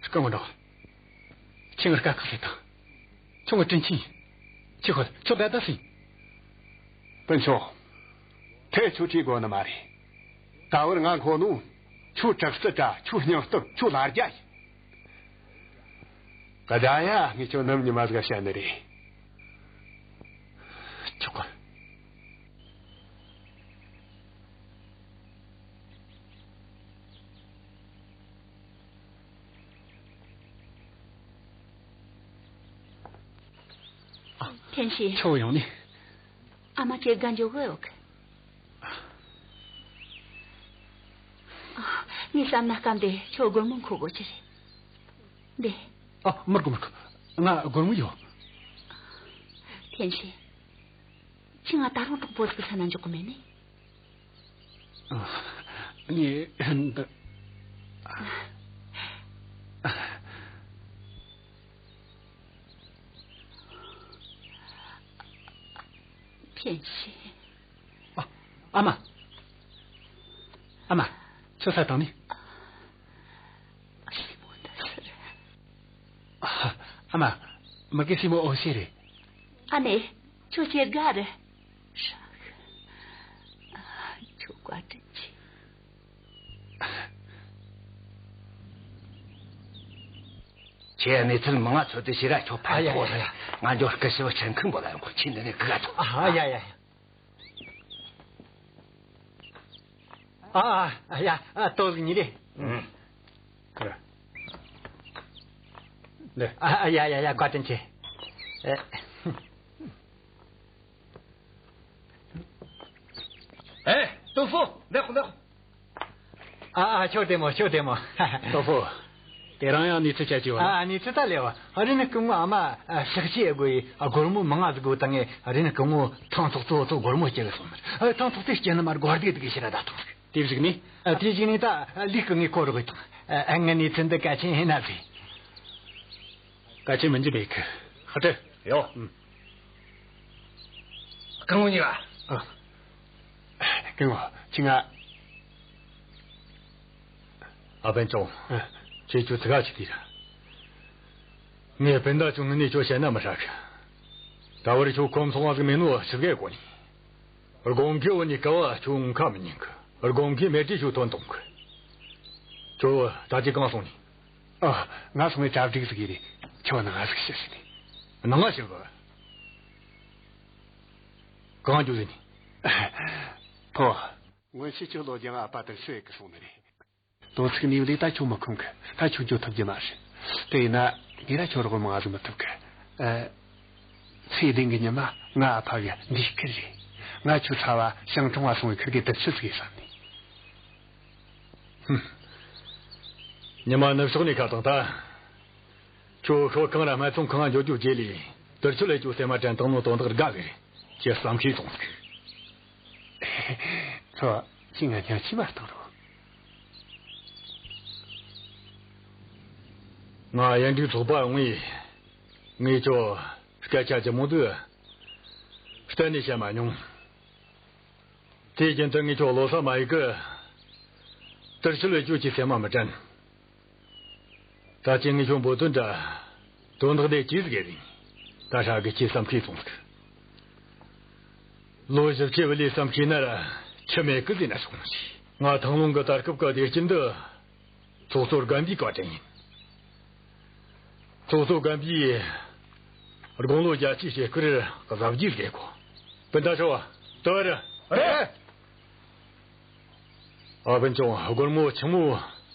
སྐུ་ངོ་འདྲ་བ། ཁྱོས་ངར་དཀའ་ཁག་སེལ་དང་། ཁྱོད་ངའི་དྲིན་ཆེན་ཡིན། ཁྱོད་ཁོ་ཁྱོད་ད་ལྟ་སུ་ཡིན། སྤུན་ཆུང་། ཐེ་ཆོ་ཁྲི་གོ་ནི་མ་རེད། ད་བར་ང་མཁོ་ནོ། ཁྱོད་དྲག་རྩལ་དྲ་ཁྱོད་སྙིང་སྟོབས་ཁྱོད་ལ་རྒྱ་ཡིན། ད་ཡ་ངས་ཁྱོད་ནམ་ཉི་མ་ཟིག་བཤད་ནི་རེད། ཆོག་གི། ཐེན་ཤི། ཁྱོད་ཡོང་ནི། ཨ་མ་ཁྱེད་དགའ་འཇོག་གི་ཡོད་གི། ངས་བསམ་ན་སྐབས་འདི་ཁྱོད་སྒོར་མོ་མཁོ་དགོས་ཀྱི་རེད། འདི། ཨ། མི་དགོས་མི་དགོས། ང་སྒོར་མོ་ཡོད། ཐེན་ཤི། ཁྱོས་ང་ད་རུང་གྲོགས་པོ་ཟིག་ས་ན་འཇོག་གི་མེད་ནི། ཨ། ངས་འདི། ཐེན་ཤི། ཨ། ཨ་མ། ཨ་མ། ཁྱོད་ས་དང་ནི། ཨ་མ། མི་གི་སྲས་མོ་འོ་ཤེས་རེད། ཨ་ནེ། ཁྱོད་ཁྱེད་དགའ་རེད། ཧྲ་གི། ཁྱོད་བཀའ་དྲིན་ཆེ། ཁྱེད་གནས་ཚུལ་མང་ང་ཚོད་དེ་ཤེས་ར་ཁྱོད་ཕན་ཐོགས་རེད། ང་འགྱོ། སྐུ་ཞབས་ཆེན་ཁང་པོ་ལ་ཡོང་གོ། ཁྱེད་འདི་ནས་གི་ག་ཐོག་ཨ་ཡ་ཡ། ཨ་ཨ་ཡ། ཨ། ཏོ་ལི་ཉི་རེ། ཨ་ཡ་ཡ་ཡ། བཀའ་དྲིན་ཆེ། ཨེ། ཨེ། ཏོ་ཧྥུ། འདི་ཁོ་འདི་ཁོ། ཨ་ཨ། ཁྱོད་བདེ་མོ། ཁྱོད་བདེ་མོ། ཏོ་ཧྥུ། དེ་རིང་ཡང་གནས་ཚུལ་ཆ་ཅི་ཡོད། ཨ། གནས་ཚུལ་ད་ལེ་བ། ཨ། རེ་ནི་སྐུ་ངོ་ཨ་མ་ཨ་ཕྱག་ཕྱི་ཨེ་དགོས་ཡི། ཨ། སྒོར་མོ་མང་ང་ཟིག་དགོས་དང་ངས། ཨ། རེ་ནི་སྐུ་ངོ་ཐང་ཐོག་ཚོ་ཚོ་སྒོར་མོ་སྐྱེལ་གི་སོང་ནི། ཨ། ཐང་ཐོག་དེ་སྐྱེལ་ནི་མ་རྒོ་རྡེ་དེ་གི་ཕྱིར་ར་ད་ཐོག་ཟིག། དེ་བཞུགས་ནི། ཨ། དེ་བཞུགས་ནི་ད་ལུས་ཀི་ངས་ཁོ་རོགས་ཡི་དང་། ཨ། ངའི་གནས་ཚུལ་འདི་གལ་ཆེན་ཡིན་ན་ཟིག། གལ་ཆེན་མིན་རྒྱུ་མེད་གི། ཧ་ཏྲི། ཡོ། ཨུམ། སྐུ་ངོ་གཉིས་ཀ། ཨ། སྐུ་ངོ་ཁྱེད་ང་། ཨ་ཕན་ཅུང་། ཨ། ཁྱེད་ཁྱོད་ཚིག་ག་ཆི་དེ་ར། ངས་སྤུན་ཟླ་ཆུང་ངུ་ནས་ཁྱོད་བཤད་ན་མི་ཧྲ་གི། ད་བར་ཁྱོད་ཁོམ་སོང་བ་ཟིག་མེད་ནོ་ཆི་ཟིག་གོ་ནི། དགོང་གི་འུ་གཉིས་ཀ་བ་ཁྱོད་ངུ་ཁ་མི་ཉན་གི། དགོང་གི་མེ་ཏྲི་ཁྱོད་ཐོན་གཏོང་གི། ཁྱོད་ད་ཅི་གང་སོང་ནི། ཨ། ང་སོང་ངས་གྲ་སྒྲིག་ཟིག་ཡེ་རེ། ཁྱོད་ནང་ང་ཟིག་ཕྱིན་ཟིན་ནི། ནང་ང་ཕྱིན་གི། གང་འགྱོ་ཟིན་ནི། ཕོ། སྔོན་ཆད་ཁྱོད་ལོ་རྒྱང་ཨ་ཕ་དང་ཤི་ཡེ་གི་སོང་ནི་རེད། དོན་ཚིག་ནས་ལས་ད་ཁྱོད་མི་ཁོམ་གི། ད་ཁྱོད་འགྱོ་ཐུབ་རྒྱུ་མ་རེད། དེ་ཡིན་ན་ངས་ར་ཁྱོད་རོགས་མང་ཟིག་མི་ཐུབ་གི། ཨ། ཚེ་བདུན་གི་ཉི་མ་ང་ཨ་ཕ་གི་འདས་སྐུ་རེད། ང་ཁྱོད་ཚ་བ་ཞིང་གྲོང་བ་སོང་བའི་ཁུར་གི་དུར་ཁྲོད་ཟིག་ཡེ་བསམ་ནི། ཧུམ། ཉི་མ་ནུབ་ཕྱོགས་ནས་ཁ་བཏང་ད། ཁྱོད་ཤོག་ཁང་ར་སྨད་འཚོང་ཁང་ང་འགྱོ་རྒྱུ་བརྗེད་ལས་དུར་ཁྲོད་ལས་ཁྱོད་སེམས་མ་དྲན་བཏང་ནོ་དོན་དག་དགའ་གི། ཁྱེད་བསམ་ཤེས་སོང་ཟིག། ཚོ། ཁྱེད་ང་སྙིང་ཆི་མ་གཏོང་རོགས། ང་ཡན་འབྲུག་ཚོགས་པ་ཡོང་ངས། ངས་ཁྱོད་སྐད་ཆ་ཅི་མོ་འདུག་གཏན་ནས་བཤད་མ་མྱོང་། དེ་རྒྱུན་དུ་ངས་ཁྱོད་བློ་ས་མ་ཡིག་གི། དུར་ཁྲོད་ལས་ཁྱོད་ཀྱི་སེམས་མ་མི་དྲན། ད་ཅི་ངས་ཁྱོད་འབོད་དོན་འདྲ། དོན་དག་དེ་ཅི་ཟིག་ཡིན། ད་ཧྲ་གི་ཁྱེད་བསམ་ཤེས་སོང་ཟིག། ལོ་བཞི་བཅུ་བུད་ལས་བསམ་ཤེས་ན་ར་ཁྱི་མེད་གི་ཟེར་ན་སོང་ཟིག། ང་ཐང་ལུང་གི་ད་སྐབས་གི་བདེ་སྐྱིད་འདི། ཚོགས་གཙོ་རྒན་པའི་བཀའ་དྲིན་ཡིན། ཚོགས་གཙོ་རྒན་པས་དགུང་ལོ་བརྒྱད་ཅུ་བྱེད་སྐོར་གཟབ་རྒྱས་རྒྱག་གོ། སྤུན་ཟླ་ཆོ་བ། དོ་ར། རེད། ཨ་ཕན་ཅུང་སྒོར་མོ་ཆི་མོ་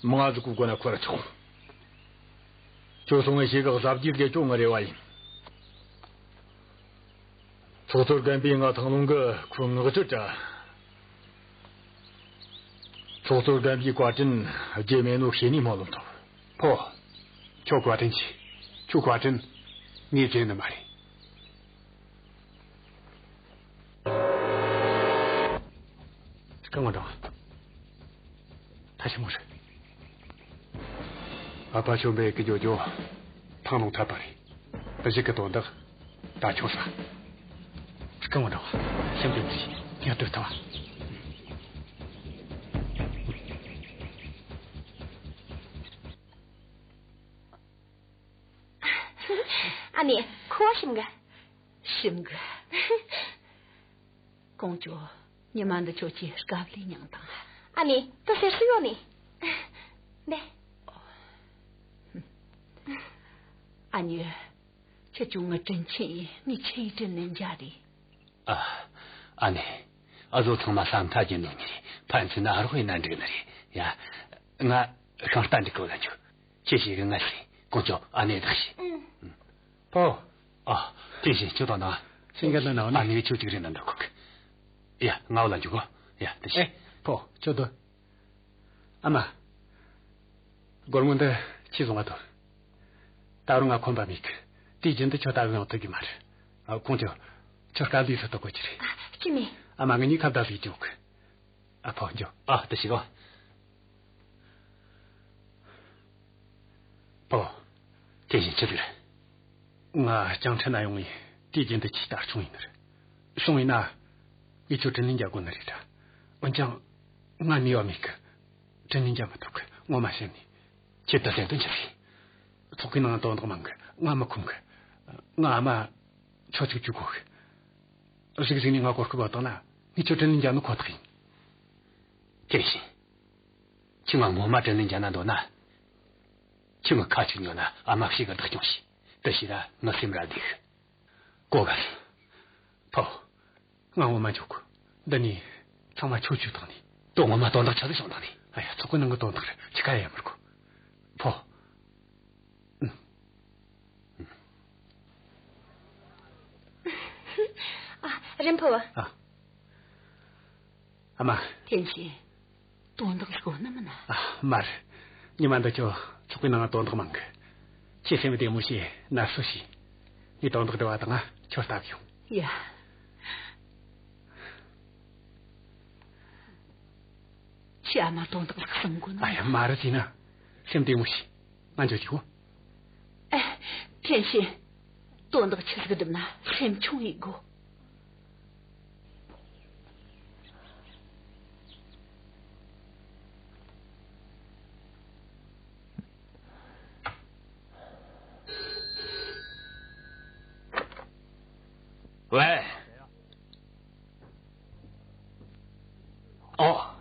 མང་ཟིག་གི་སྒོ་ན་ཁོ་ར་ཆོག། ཁྱོད་སོང་ངས་ཞེ་གི་གཟབ་རྒྱས་རྒྱག་རྒྱུ་ངའི་རེ་བ་ཡིན། ཚོགས་གཙོ་རྒན་པས་ང་ཐང་ལུང་གི་ཁོའི་ངག་བཅོལ་དྲ། ཚོགས་གཙོ་རྒན་པའི་བཀའ་དྲིན་རྒྱུ་མེད་ནོ་ཤེས་ནས་སྨོན་ལམ་ཐོབ། ཕོ། ཁྱོད་བཀའ་དྲིན་ཆེ། ཁྱོད་བཀའ་དྲིན་ངས་བརྗེད་ནི་མ་རེད། སྐུ་ངོ་འདྲ་བ། ཐ་ཤི་མོ་རེད། ཨ་ཕ་ཆོན་པོས་གི་ཇོ་ཇོ་ཐང་ལུང་ཐར་པ་རེད། གཞིས་ཀྱི་དོན་དག་ད་ཁྱོད་ས། སྐུ་ངོ་འདྲ་བ། སེམས་ཀྱི་མི་ཤེས་ངས་ལྟོས་ཐལ་བ། ཨ་ནེ། ཁོ་ཤིམ་གི། ཤིམ་གི། ཀོང་ཇོ། ཉི་མ་འདི་ཁྱོད་ཀྱི་དཀའ་ལས་མྱངས་དང་། ཨ་ནེ། དེ་ཟེར་སྲིད་ཡོད་ནི། ནེ། ཨ་ནེ། ཁྱེད་ཆུང་ངུ་དྲིན་ཆེན་ཡིན། ངས་ཁྱེད་ཡི་དྲིན་ལན་འཇལ་རེ། ཨ། ཨ་ནེ། ཨ་ཟོ་ཚང་མ་ས་མཐའ་རྒྱུ་ནོ་ནི་རེད། ཕན་ཚུན་ན་ཨ་རོགས་ཡིན་ན་འགྲིག་ནི་རེད་ཡ། ང་ཤིང་རྟ་འགྲིག་གོ་ལ་འཇུ། ཁྱེད་ཞིག་གི་ངལ་ལས་ཀོང་ཅོ་ཨ་ནེ་བདག་ཤི། ཕོ། ཨ། དེ་བཞིན་ཁྱོད་དང་ན། སེང་གེ་ན་ནའོ་ན། ཨ་ནེ་ཁྱོད་ཅིག་རེད་ན་འདོད་གོ་གི། ཡ། ང་བ་ལ་འཇུ་གོ། ཡ། དེ་བཞིན། ཨེ། ཕོ། ཁྱོད་དོ། ཨ་མ། སྒོར་མོ་འདི་ཁྱེད་བཟུང་བ་དོ། ད་རུང་ང་ཁོམ་པ་མེད་གི། དུས་རྒྱུན་དུ་ཁྱོད་ད་བཟུང་ཐུབ་གི་མ་རེད། ཨ། ཁོང་ཅོ། ཁྱོད་དཀའ་ལས་སུ་ཐུག་གོ་གི་རེད། ཨ། ཅི་མེད། ཨ་མ། ང་གཉིས་ཁ་བརྡ་ཟིག་འཇོག་གི། ཨ་ཕོ་འཇོ། ཨ། དེ་ཞིག་གོ། ཕོ། དེ་བཞིན་ཆི་ཟིག་རེད། ང་ཅང་ཁྲེ་ན་ཡོང་ངས་དུས་རྒྱུན་དུ་ཁྱི་ལྟར་ཆུང་ཡིན་ནི་རེད། སོང་ཡིན་ན། ངས་ཁྱོད་དྲིན་ལན་འཇལ་དགོས་ནི་རེད་ད། འོན་ཀྱང་། ང་ནུས་པ་མེད་གི། དྲིན་ལན་འཇལ་མི་ཐུབ་གི། ངོ་མ་བཤད་ནས། ཁྱེད་ད་སེམས་དོན་ཆི་ཟིག། ཚོགས་ཁང་ནང་དོན་དག་མང་གི། ང་མི་ཁོམ་གི། ང་ཨ་མ། ཁྱོད་ཅིག་བཅུག་གོ་གི། གཟིགས་གཟིགས་ནས་ང་གོ་སྐབས་བཏང་ན་ངས་ཁྱོད་དྲིན་ལན་འཇལ་ནི་ཁོ་ཐག་ཡིན། དེ་བཞིན། ཁྱོས་ང་ངོ་མ་དྲིན་ལན་འཇལ་ན་འདོད་ན། ཁྱོས་ངའི་ཁ་ཅིག་ཉོན་ན་ཨ་མ་ཞིག་གི་བདག་སྐྱོང་བྱོས། དེ་བྱས་ན་ངའི་སེམས་ར་བདེ་གི། གོ་ག་ལ། ཕོ། ང་ངོ་མ་འཇོག་གོ། འདི་ནས་ཚང་མ་ཁྱོད་ཁྱོད་བཏང་ནས། དོ་ངོ་མ་དོན་དག་ཆི་ཟིག་བྱུང་བཏང་ནས། ཨ་ཡ། ཚོགས་ཁང་ནང་གི་དོན་དག་རེད། ཁྱོས་ཁ་ཡ་མི་ར་གོ། ཕོ། ཨ། རིན་ཕུ་བ། ཨ། ཨ་མ། ཐེན་ཤིན། དོན་དག་ཟིག་ཡོད་ནི་མིན་ན། ཨ། མ་རེད། ཉི་མ་འདི་ཁྱོད་ཚོགས་པའི་ནང་དོན་དག་མང་གི། ཁྱེད་སེམས་བདེ་མོ་བྱས་ན་སུ་ཤེས། ངས་དོན་དག་འདྲི་བ་དང་ང་ཁྱོད་ལྟ་གི་ཡོང་། ཡ། ཁྱེད་ཨ་མ་དོན་དག་ཟིག་གསུང་དགོས་ནི། ཨ་ཡ། མ་རེད་ཟེར་ན། སེམས་བདེ་མོ་བྱོས། ང་འགྱོ་རྒྱུ། ཨེ། ཐེན་ཤིན། དོན་དག་ཆི་ཟིག་སྒྲུབ་ན་སེམས་ཆུང་ཡེད་དགོས། ཝེ། ཨོ།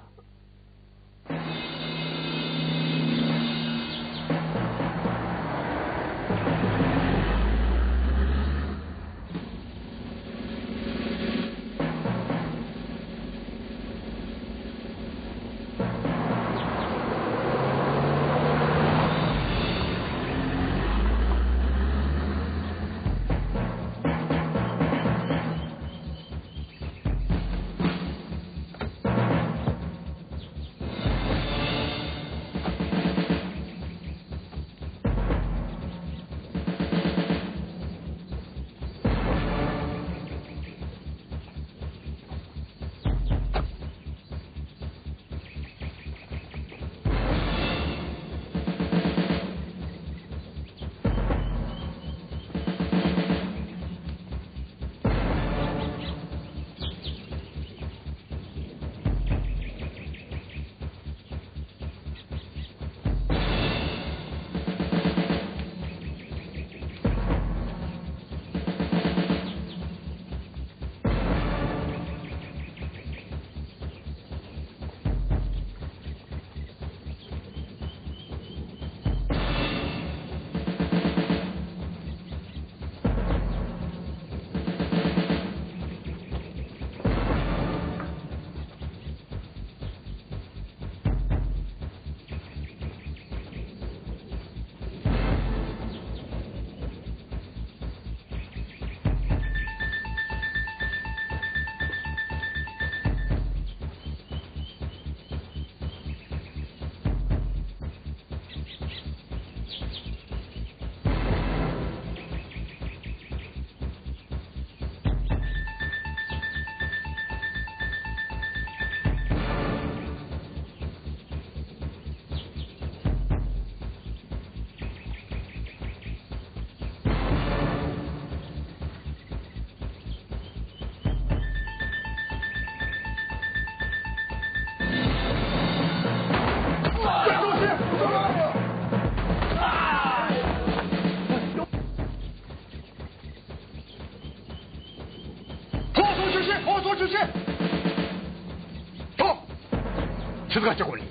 ཆི་ཟིག་ག་ཅི་གོ་ནི།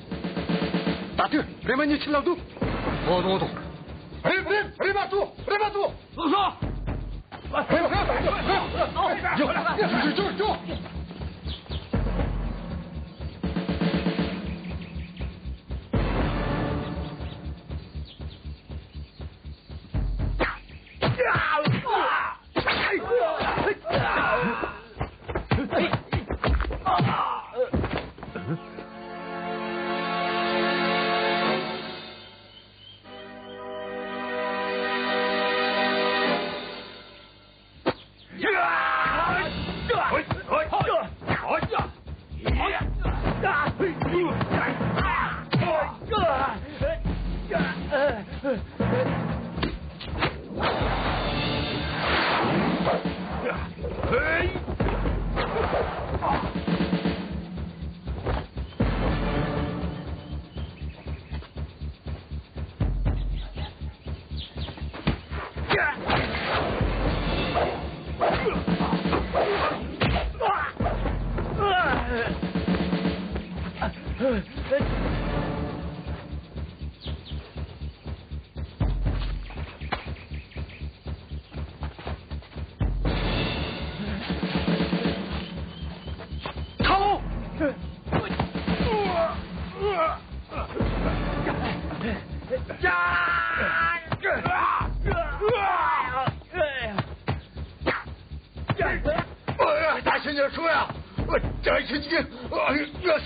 ད་དུ་རེ་མ་ཉི་ཆི་ལ་འདུག་འོ་འདུག་འོ་འདུག་རེ་རེ་རེ་མ་ཏུ་རེ་མ་ཏུ། ལོ། ད་ཕྱིན་ཆད་ཤོག་ཡ། ད་ཕྱིན་ཆད་ང་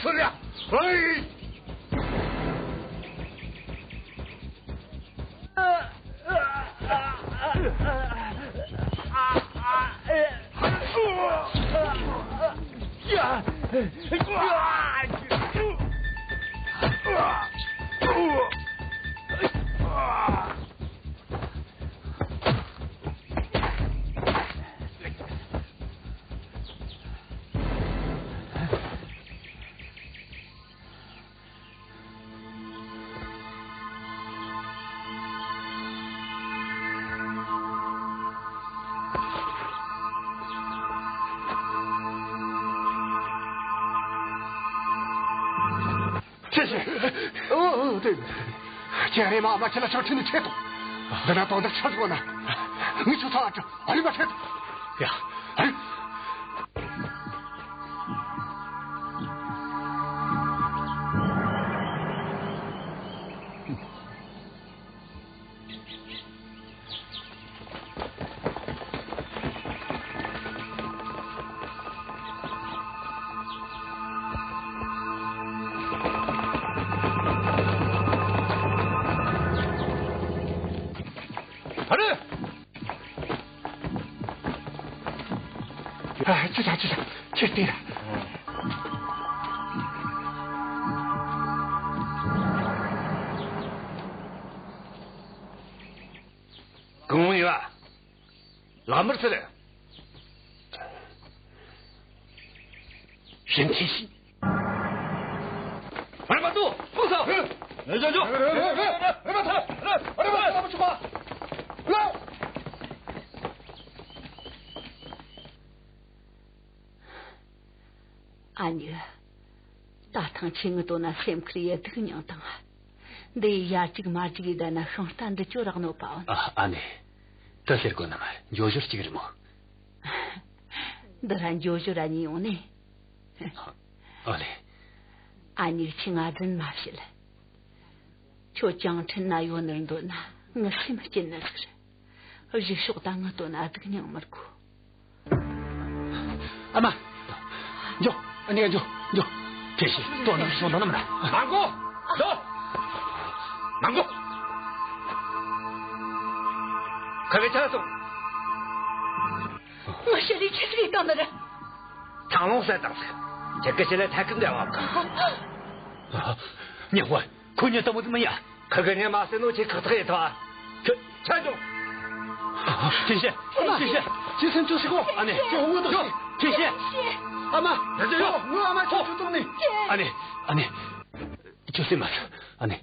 སུ་ལ་ཡ། ཨེ། ཁྱེད་ཀྱིས། ཨོ་ཨོ་དེ། ཁྱེད་རེམ་མ་མ་ཁྱེད་ལ་ཆང་ཁྲིད་ནས་ཁྲིད་དང་། འདི་ན་དོན་དག་ཆགས་སོང་ན། ངས་ཁྱོད་ཚོ་ཨ་ཅག་ཨ་རེམ་མ་ཁྲིད་དང་། ཡ། ཨ་རེམ། ཨ་རེ། ཨ། ཅི་ཆ་ཅི་ཆ་ཅི་སྟེ་ར། གང་ཡིན་བ། ལག་མར་ཚུད། ཞིན་ཐེ་ཤི། རེམ་མ་ཏུ། ཕུགས་སོ། རེ་ཅོ་ཅོ། རེ་རེ་རེ་རེ། རེམ་མ་ཐལ། རེ་རེ་རེ། རེམ་མ་ཆུག་པ། ལོ། ཨ་ནེ། ད་ཐེངས་ཁྱེད་ངི་དོན་ན་སེམས་ཁུར་ཡེ་སྡུག་མྱངས་དང་། འདི་ཡི་ཡར་རྒྱུག་མར་རྒྱུག་ཡེ་བསྡད་ན་ཤིང་རྟ་འདི་ཅོ་རག་ནོ་པའོ། ཨ། ཨ་ནེ། དེ་ཟེར་དགོས་ནམ། འགྱོ་ཞོར་གཅིག་རེད་མོ། འདི་ར་འགྱོ་ཞོར་ར་ཉན་ཡོང་ནི། ཨ་ལེ། ཨ་ནེ་ཁྱོས་ང་རྫུན་མ་བྱེད། ཁྱོད་ཅང་ཁྲིན་ན་ཡོད་ནི་འདོད་ན་ངི་སེམས་སྐྱིད་ནི་ཟིག་རེད། གཞུག་ཕྱོགས་ད་ངི་དོན་ན་སྡུག་མྱངས་མི་དགོས། ཨ་མ། འགྱོ། ཨ་ནེ་འགྱོ། འགྱོ། ཐེ་ཤི། དོན་དག་བྱུང་དང་ནམ་ར། མ་འགོ། འགྱོ། མ་འགོ། ཁ་བའི་ཆ་སོང་། ངི་ཞི་ལི་ཁྱེད་ཀྱིས་བཏང་ནི་རེད། ཐང་ལོང་ཟེར་དང་ཟིག་ཁྱེད་ཀྱི་ཞི་ལི་ཐད་ཀི་འདྲ་བ། ཉེ་ཧོ། ཁོ་ཉེ་ལྟ་བུ་མི་ཡ། ཁི་གི་ཉེ་མ་ཟེར་ནོ་ཆེ་ཁག་ཐག་ཡེ་ཐ། ཁྱོད་ཆ་ཅུང་། ཐེ་ཤི། ཐེ་ཤི། ཁྱེད་སེམས་ཆུང་ཞིག་གོ། ཨ་ནེ། ཁྱོད་ངུ་དོ་ཤི། ཐེ་ཤི། ཨ་མ། ཐེ་ཤི། ངུ། ཨ་མ་ཁྱོད་ཆུང་དུ་ནི། ཨ་ནེ། ཨ་ནེ། ཁྱོད་སེམས་མ། ཨ་ནེ།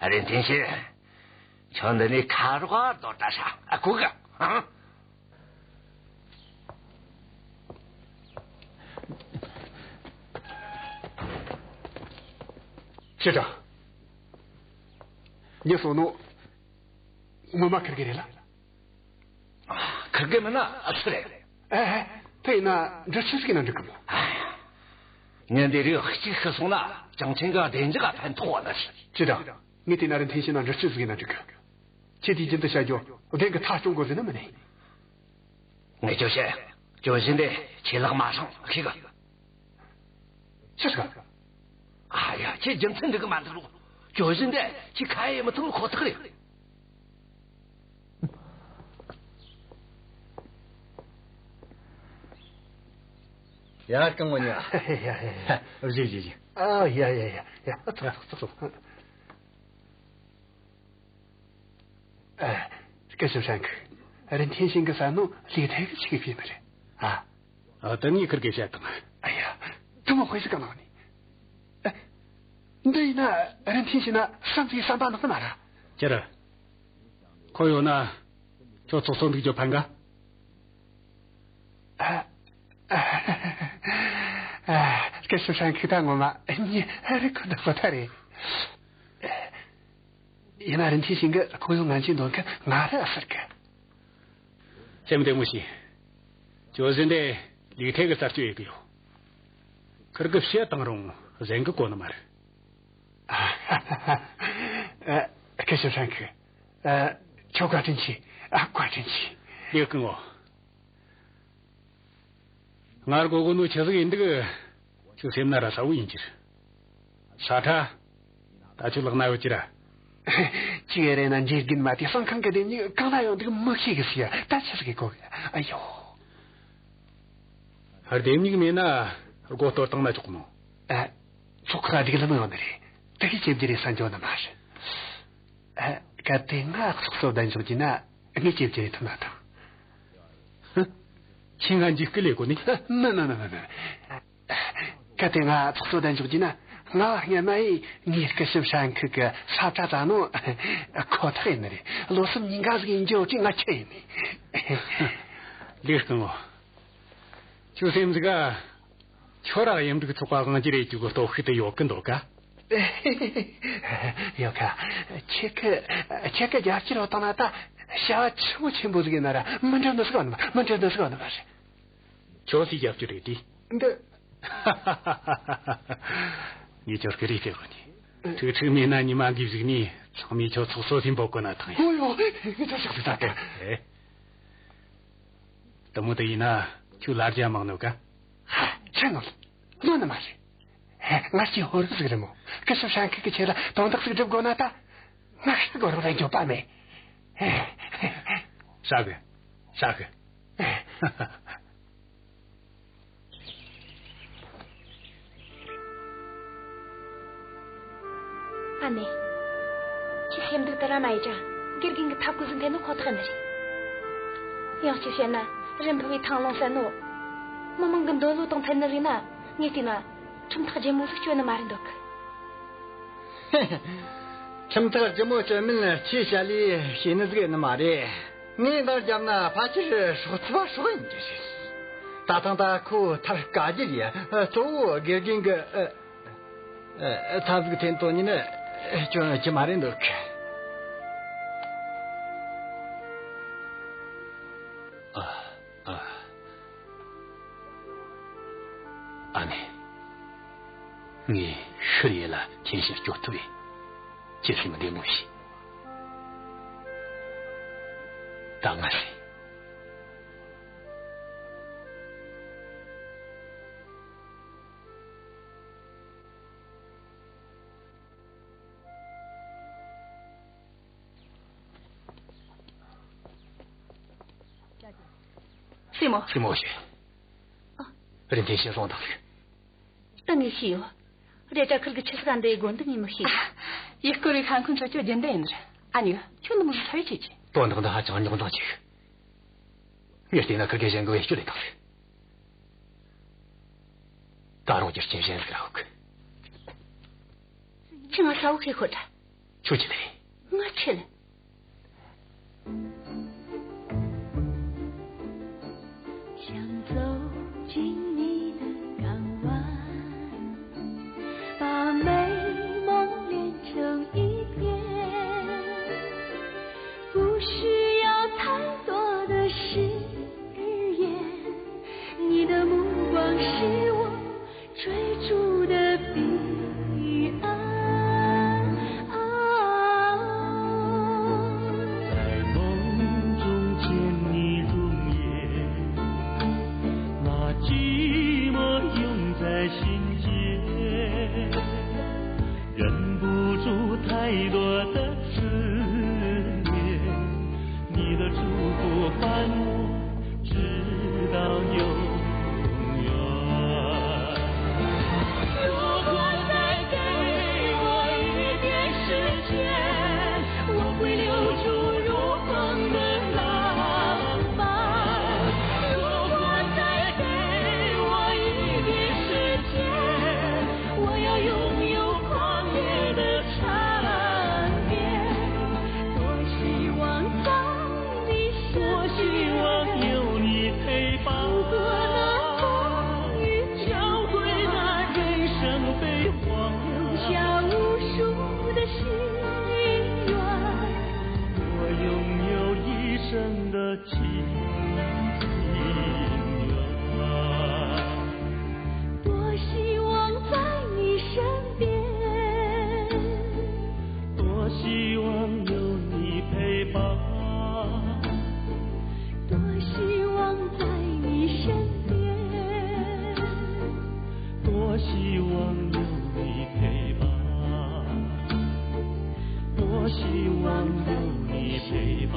ཨ་རེ་ཐེ་ཤི། ཁྱོད་འདི་ནས་ཁ་རོག་རྡོ་ད་ཧྲ་ཨ་ཁུ་གི། ཨང་། ཅི་དྲ། ངས་སོང་ནོ། ངོ་མ་ཁིར་གི་རེད་ལ། ཁིར་གི་མིན་ན་ཨ་སུ་རེད། ཨེ། དེ་ཡིན་ན་འདྲི་ཆུ་ཟིག་ན་འགྲིག་གི་མོ། ངས་འདི་རིགས་གཅིག་ཤི་སོང་ན་ཅང་ཆེན་གི་བདེ་འཇགས་ཕན་ཐོགས་ནི་རེད། ཅི་དྲ། ངས་དེ་ན་རིན་ཐེན་ཤི་ན་འདྲི་ཆུ་ཟིག་ན་འགྲིག་གི། ཁྱེད་དེའི་རྒྱུན་དུ་བྱ་རྒྱུ་བདེན་གི་ཐག་གཅོད་དགོས་ཟེར་ན་མིན་ནི། ངས་ཁྱོད་བཤད། ཁྱོད་བཞིན་དེ་ཆེ་ལག་མ་སྲང་ཤིག་གི། ཆི་ཟིག། ཨ་ཡ། ཁྱེད་རྒྱུ་མཚན་འགྲིག་གི་མ་འདུག་རོགས། ཁྱོད་བཞིན་དེ་ཁྱེད་ཁ་ཡེ་མི་ཐུབ་ཁོ་ཐག་རེད། ཡ་སྐུ་ངོ་ཉ། ཡ་ཡ་ཡ། བཞེས་བཞེས་བཞེས། ཨ་ཡ་ཡ་ཡ་ཡ། ཨ་ཚོགས་ཚོགས་ཚོགས། ཨ། སྐུ་ཞབས་ཧྲན་ཁི། རིན་ཐེན་ཤིན་གི་ས་ནོ་ལི་ཐེ་གི་ཆི་གི་ཕི་མི་རེད། ཨ། ཨ། དེ་ནི་ཁིར་གི་བཤད་དང་། ཨ་ཡ། དུ་མོ་དཔེ་ཟིག་ག་ནང་ནི། ཨ། འདི་ཡིན་ན་རིན་ཐེན་ཤིན་ན་བསམ་གྱི་བསམ་པ་ནག་ནི་མ་ར། ཅི་རེད། ཁོ་ཡོད་ན་ཁྱོད་ཚོགས་གཙོ་འདུག་རྒྱུ་ཕན་ག། ཨ། ཨ། སྐུ་ཞབས་ཧྲན་ཁི་ད་ངོ་མ་ཉི་ཧ་རི་ཁོ་ད་ཁོ་ཐ་རེད། ཡིན་ན་རིན་ཐེན་ཤིན་གི་ཁོ་ཡོད་ངན་ཅིག་འདོན་མཁན་ང་རི་ཨ་ཟེར་གི། སེམས་བདེ་མོ་བྱོས། ཇོ་ཟིན་དེ་ལིག་ཐེ་གི་རྩད་གཅོད་ཡེ་གི་ཡོད། ཁིར་གི་བཤད་བཏང་རུང་གཞན་གི་གོ་ནི་མ་རེད། ཨ། སྐུ་ཞབས་ཧྲན་ཁི། ཨ། ཁྱོད་བཀའ་དྲིན་ཆེ། ཨ། བཀའ་དྲིན་ཆེ། ལིག་སྐུ་ངོ། ངར་གོ་གོ་ནོ་ཆི་ཟིག་ཡིན་འདུག་ཁྱོད་སེམས་ན་ར་ས་བོ་ཡིན་གྱིར། ས་ཁྲ། ད་ཁྱོད་ལག་ན་ཡོད་ཀྱི་ར། ཅི་རེད་ན་འཇིག་རྟེན་མ་དེ་སང་ཁང་གི་ལྡེམ་མིག་གང་ན་ཡོད་འདུག་མི་ཤེས་གི་ཟེར་ཡ། ད་ཆི་ཟིག་གི་གོ་གི། ཨ་ཡོ། ལྡེམ་མིག་མེད་ན་སྒོ་གཏོར་བཏང་ན་ཆོག་མོ། ཨ། ཚོགས་ཁག་སྒྲིག་ལམ་ཡོད་ནི་རེད། དེ་གི་ཅེབ་ཀྱི་རེད་ས་འཇོག་ནི་མ་རེད། ཨ། གལ་ཏེ་ང་ཚོགས་གཙོ་བདམས་འཇོག་རྒྱུ་ན་ངས་ཅེབ་ཀྱི་རེད་ཐུབ་ན་ཐང་། ཧུ། ཁྱེད་ང་འཇིགས་སྐུལ་ལས་གོ་ནི། མིན་མིན་མིན་མིན། གལ་ཏེ་ང་ཚོགས་གཙོ་བདམས་འཇོག་རྒྱུ་ན་ང་སྔ་མ་ཡིས་ངའི་སྐུ་ཞབས་ཧྲན་ཁི་གི་ས་ཁྲ་བཙལ་ནོ་ཁོ་ཐག་ཡིན་ནི་རེད། ལོ་གསུམ་ཉིན་འགའ་ཟིག་ཡིན་རྒྱུ་ཅིག་ང་ཁྱེད་ཡིན་ནི། ལིག་སྐུ་ངོ། ཁྱོད་སེམས་ཟིག་ག་ཁྱོད་ར་གཡུ་འབྲུག་ཚོགས་པ་དབང་སྒྱུར་ཡེ་རྒྱུ་གི་སྟོབས་ཤུགས་དེ་ཡོད་གི་འདུག་ག། ཡོད་ག། ཁྱེད་ཀི་ཁྱེད་ཀི་རྒྱབ་སྐྱོར་བཏང་ན་ད་བྱ་བ་ཆེན་པོ་ཆེན་པོ་ཟིག་ཡིན་ན་ར་མི་འགྲུབ་ནི་ཟིག་ཡོད་ནི་མ། མི་འགྲུབ་ནི་ཟིག་ཡོད་ནི་མ་རེད། ཁྱོད་སུའི་རྒྱབ་སྐྱོར་རེད་དེ། འདི། ངས་ཁྱོད་སྐུ་རེ་སྟེར་གོ་ནི། ཁྲིག་ཁྲིག་མེད་ན་ཉི་མ་འགའི་གཞུག་ནས་ཚང་མས་ཁྱོད་ཚོགས་གཙོ་ཟིག་འབོད་གོ་ན་ཐང་ཡིན། ཨོ་ཡོ། ངས་ཁྱོད་ཕྱག་ཏུ་ད་ག། ཨེ། དེ་མོ་དེ་ཡིན་ན་ཁྱོད་ལ་རྒྱ་མང་ནོ་ག། ཧ། ཆི་ནོ། ལོ་ནི་མ་རེད། ང་ཅི་ཧོར་ཟིག་རེད་མོ། སྐུ་ཞབས་ཧྲན་ཁི་གི་ཆེད་ལ་དོན་དག་ཟིག་སྒྲུབ་དགོས་ན་ད། ང་ཤི་དགོས་རོགས་རེད་འགྱོད་པ་མེད། ཧྲ་གི། ཧྲ་གི། ཨ་ནེ། ཁྱེད་སེམས་སྡུག་དེ་ར་མ་ཡེད་ཅིག་དགེ་རྒན་གི་ཐབས་བཀོད་ཟིག་འཐེན་ནོ་ཁོ་ཐག་ནི་རེད། ཡང་གཅིག་བཤད་ན་རིན་ཕུ་བོས་ཐང་ལོང་ཟེར་ནོ། མི་མང་གི་འདོད་བློ་དང་འཐད་ནི་རེད་ན་ངས་བལྟས་ན་ཁྲིམས་ཐག་ལྗིད་མོ་ཟིག་གཅོད་ནི་མ་རེད་འདོད་གི། ཁྲིམས་ཐག་ལྗིད་མོ་གཅོད་མིན་ཁྱེད་བཤད་ལས་ཤེས་ནི་ཟིག་ཡིན་ནི་མ་རེད། ངས་འདང་བརྒྱབ་ན་ཕལ་ཆེར་སྲོག་ཚུབ་པ་སྲོག་ཡིན་གྱི་རེད། ད་ཐེངས་ད་ཁོ་ཐར་དཀའ་རྒྱུ་རེད། གཙོ་བོ་དགེ་རྒན་གི། ཨ། ཨ། ཐབས་ཟིག་འཐེན་དོ་ཉིན་ནི་སྐྱོན་གྱི་མ་རེད་འདོད་གི། ཨ། ཨ། ཨ་ནེ། ངས་ཤི་ཡེ་ལ་ཁྱེད་ཕྱིར་སྐྱོབ་ཐུབ་བས། ཁྱེད་སེམས་བདེ་མོ་བྱོས། ད་ང་སེ། སྲས་མོ། སྲས་མོ་ཞེས། ཨ། རིན་ཐེན་ཤིན་སོང་དང་ཟིག་ད་ངས་ཤེས་ཡོད། རེད་ད་ཁིར་གི་ཆི་ཟིག་ག་འདི་ཡེ་དགོས་འདི་ངས་མི་ཤེས། ཡུལ་སྐོར་བའི་ཁང་ཁོངས་ཚོ་ཁྱོད་རྒྱུན་ལྡན་ཡིན་ནི་རེད། ཨ་ནེ། ཁྱོད་འདི་མོ་ཟིག་ཚ་བའི་ཆེད་ཀྱི། དོན་དག་འདི་ཧ་ཅང་རྙོག་འཛིང་ཆེ་གི། ངས་བལྟས་ན་ཁིར་གེ་གཞན་གི་བེད་སྤྱོད་ལས་བཏང་ཟིག་ད་རུང་རྒྱུ་རྐྱེན་གཞན་ཟིག་ར་འོག་གི། ཁྱོས་ང་གསལ་བོ་བྱས་ཤོད་དྲ། ཁྱོད་ཀྱིས་ལས། ང་ཁྲེལ། 想走进你的港湾，把美梦连成一片，不需要太多的誓言，你的目光是我追逐的彼岸。在梦中见你容颜，那寂寞涌在心间，忍不住太多的思念。你的祝福伴我直到永远。如果再给我一点时间，我会留住入光的浪漫。如果再给我一点时间，我要拥有狂野的唱片。多希望在你身边，多希望有你陪伴。如果那风雨交加，会那人生悲欢，留下无数的心愿。我拥有一生的情愿。多希望在你身边，多希望有你陪伴。多希望在你身边，多希望有你陪伴。多希望有你陪伴。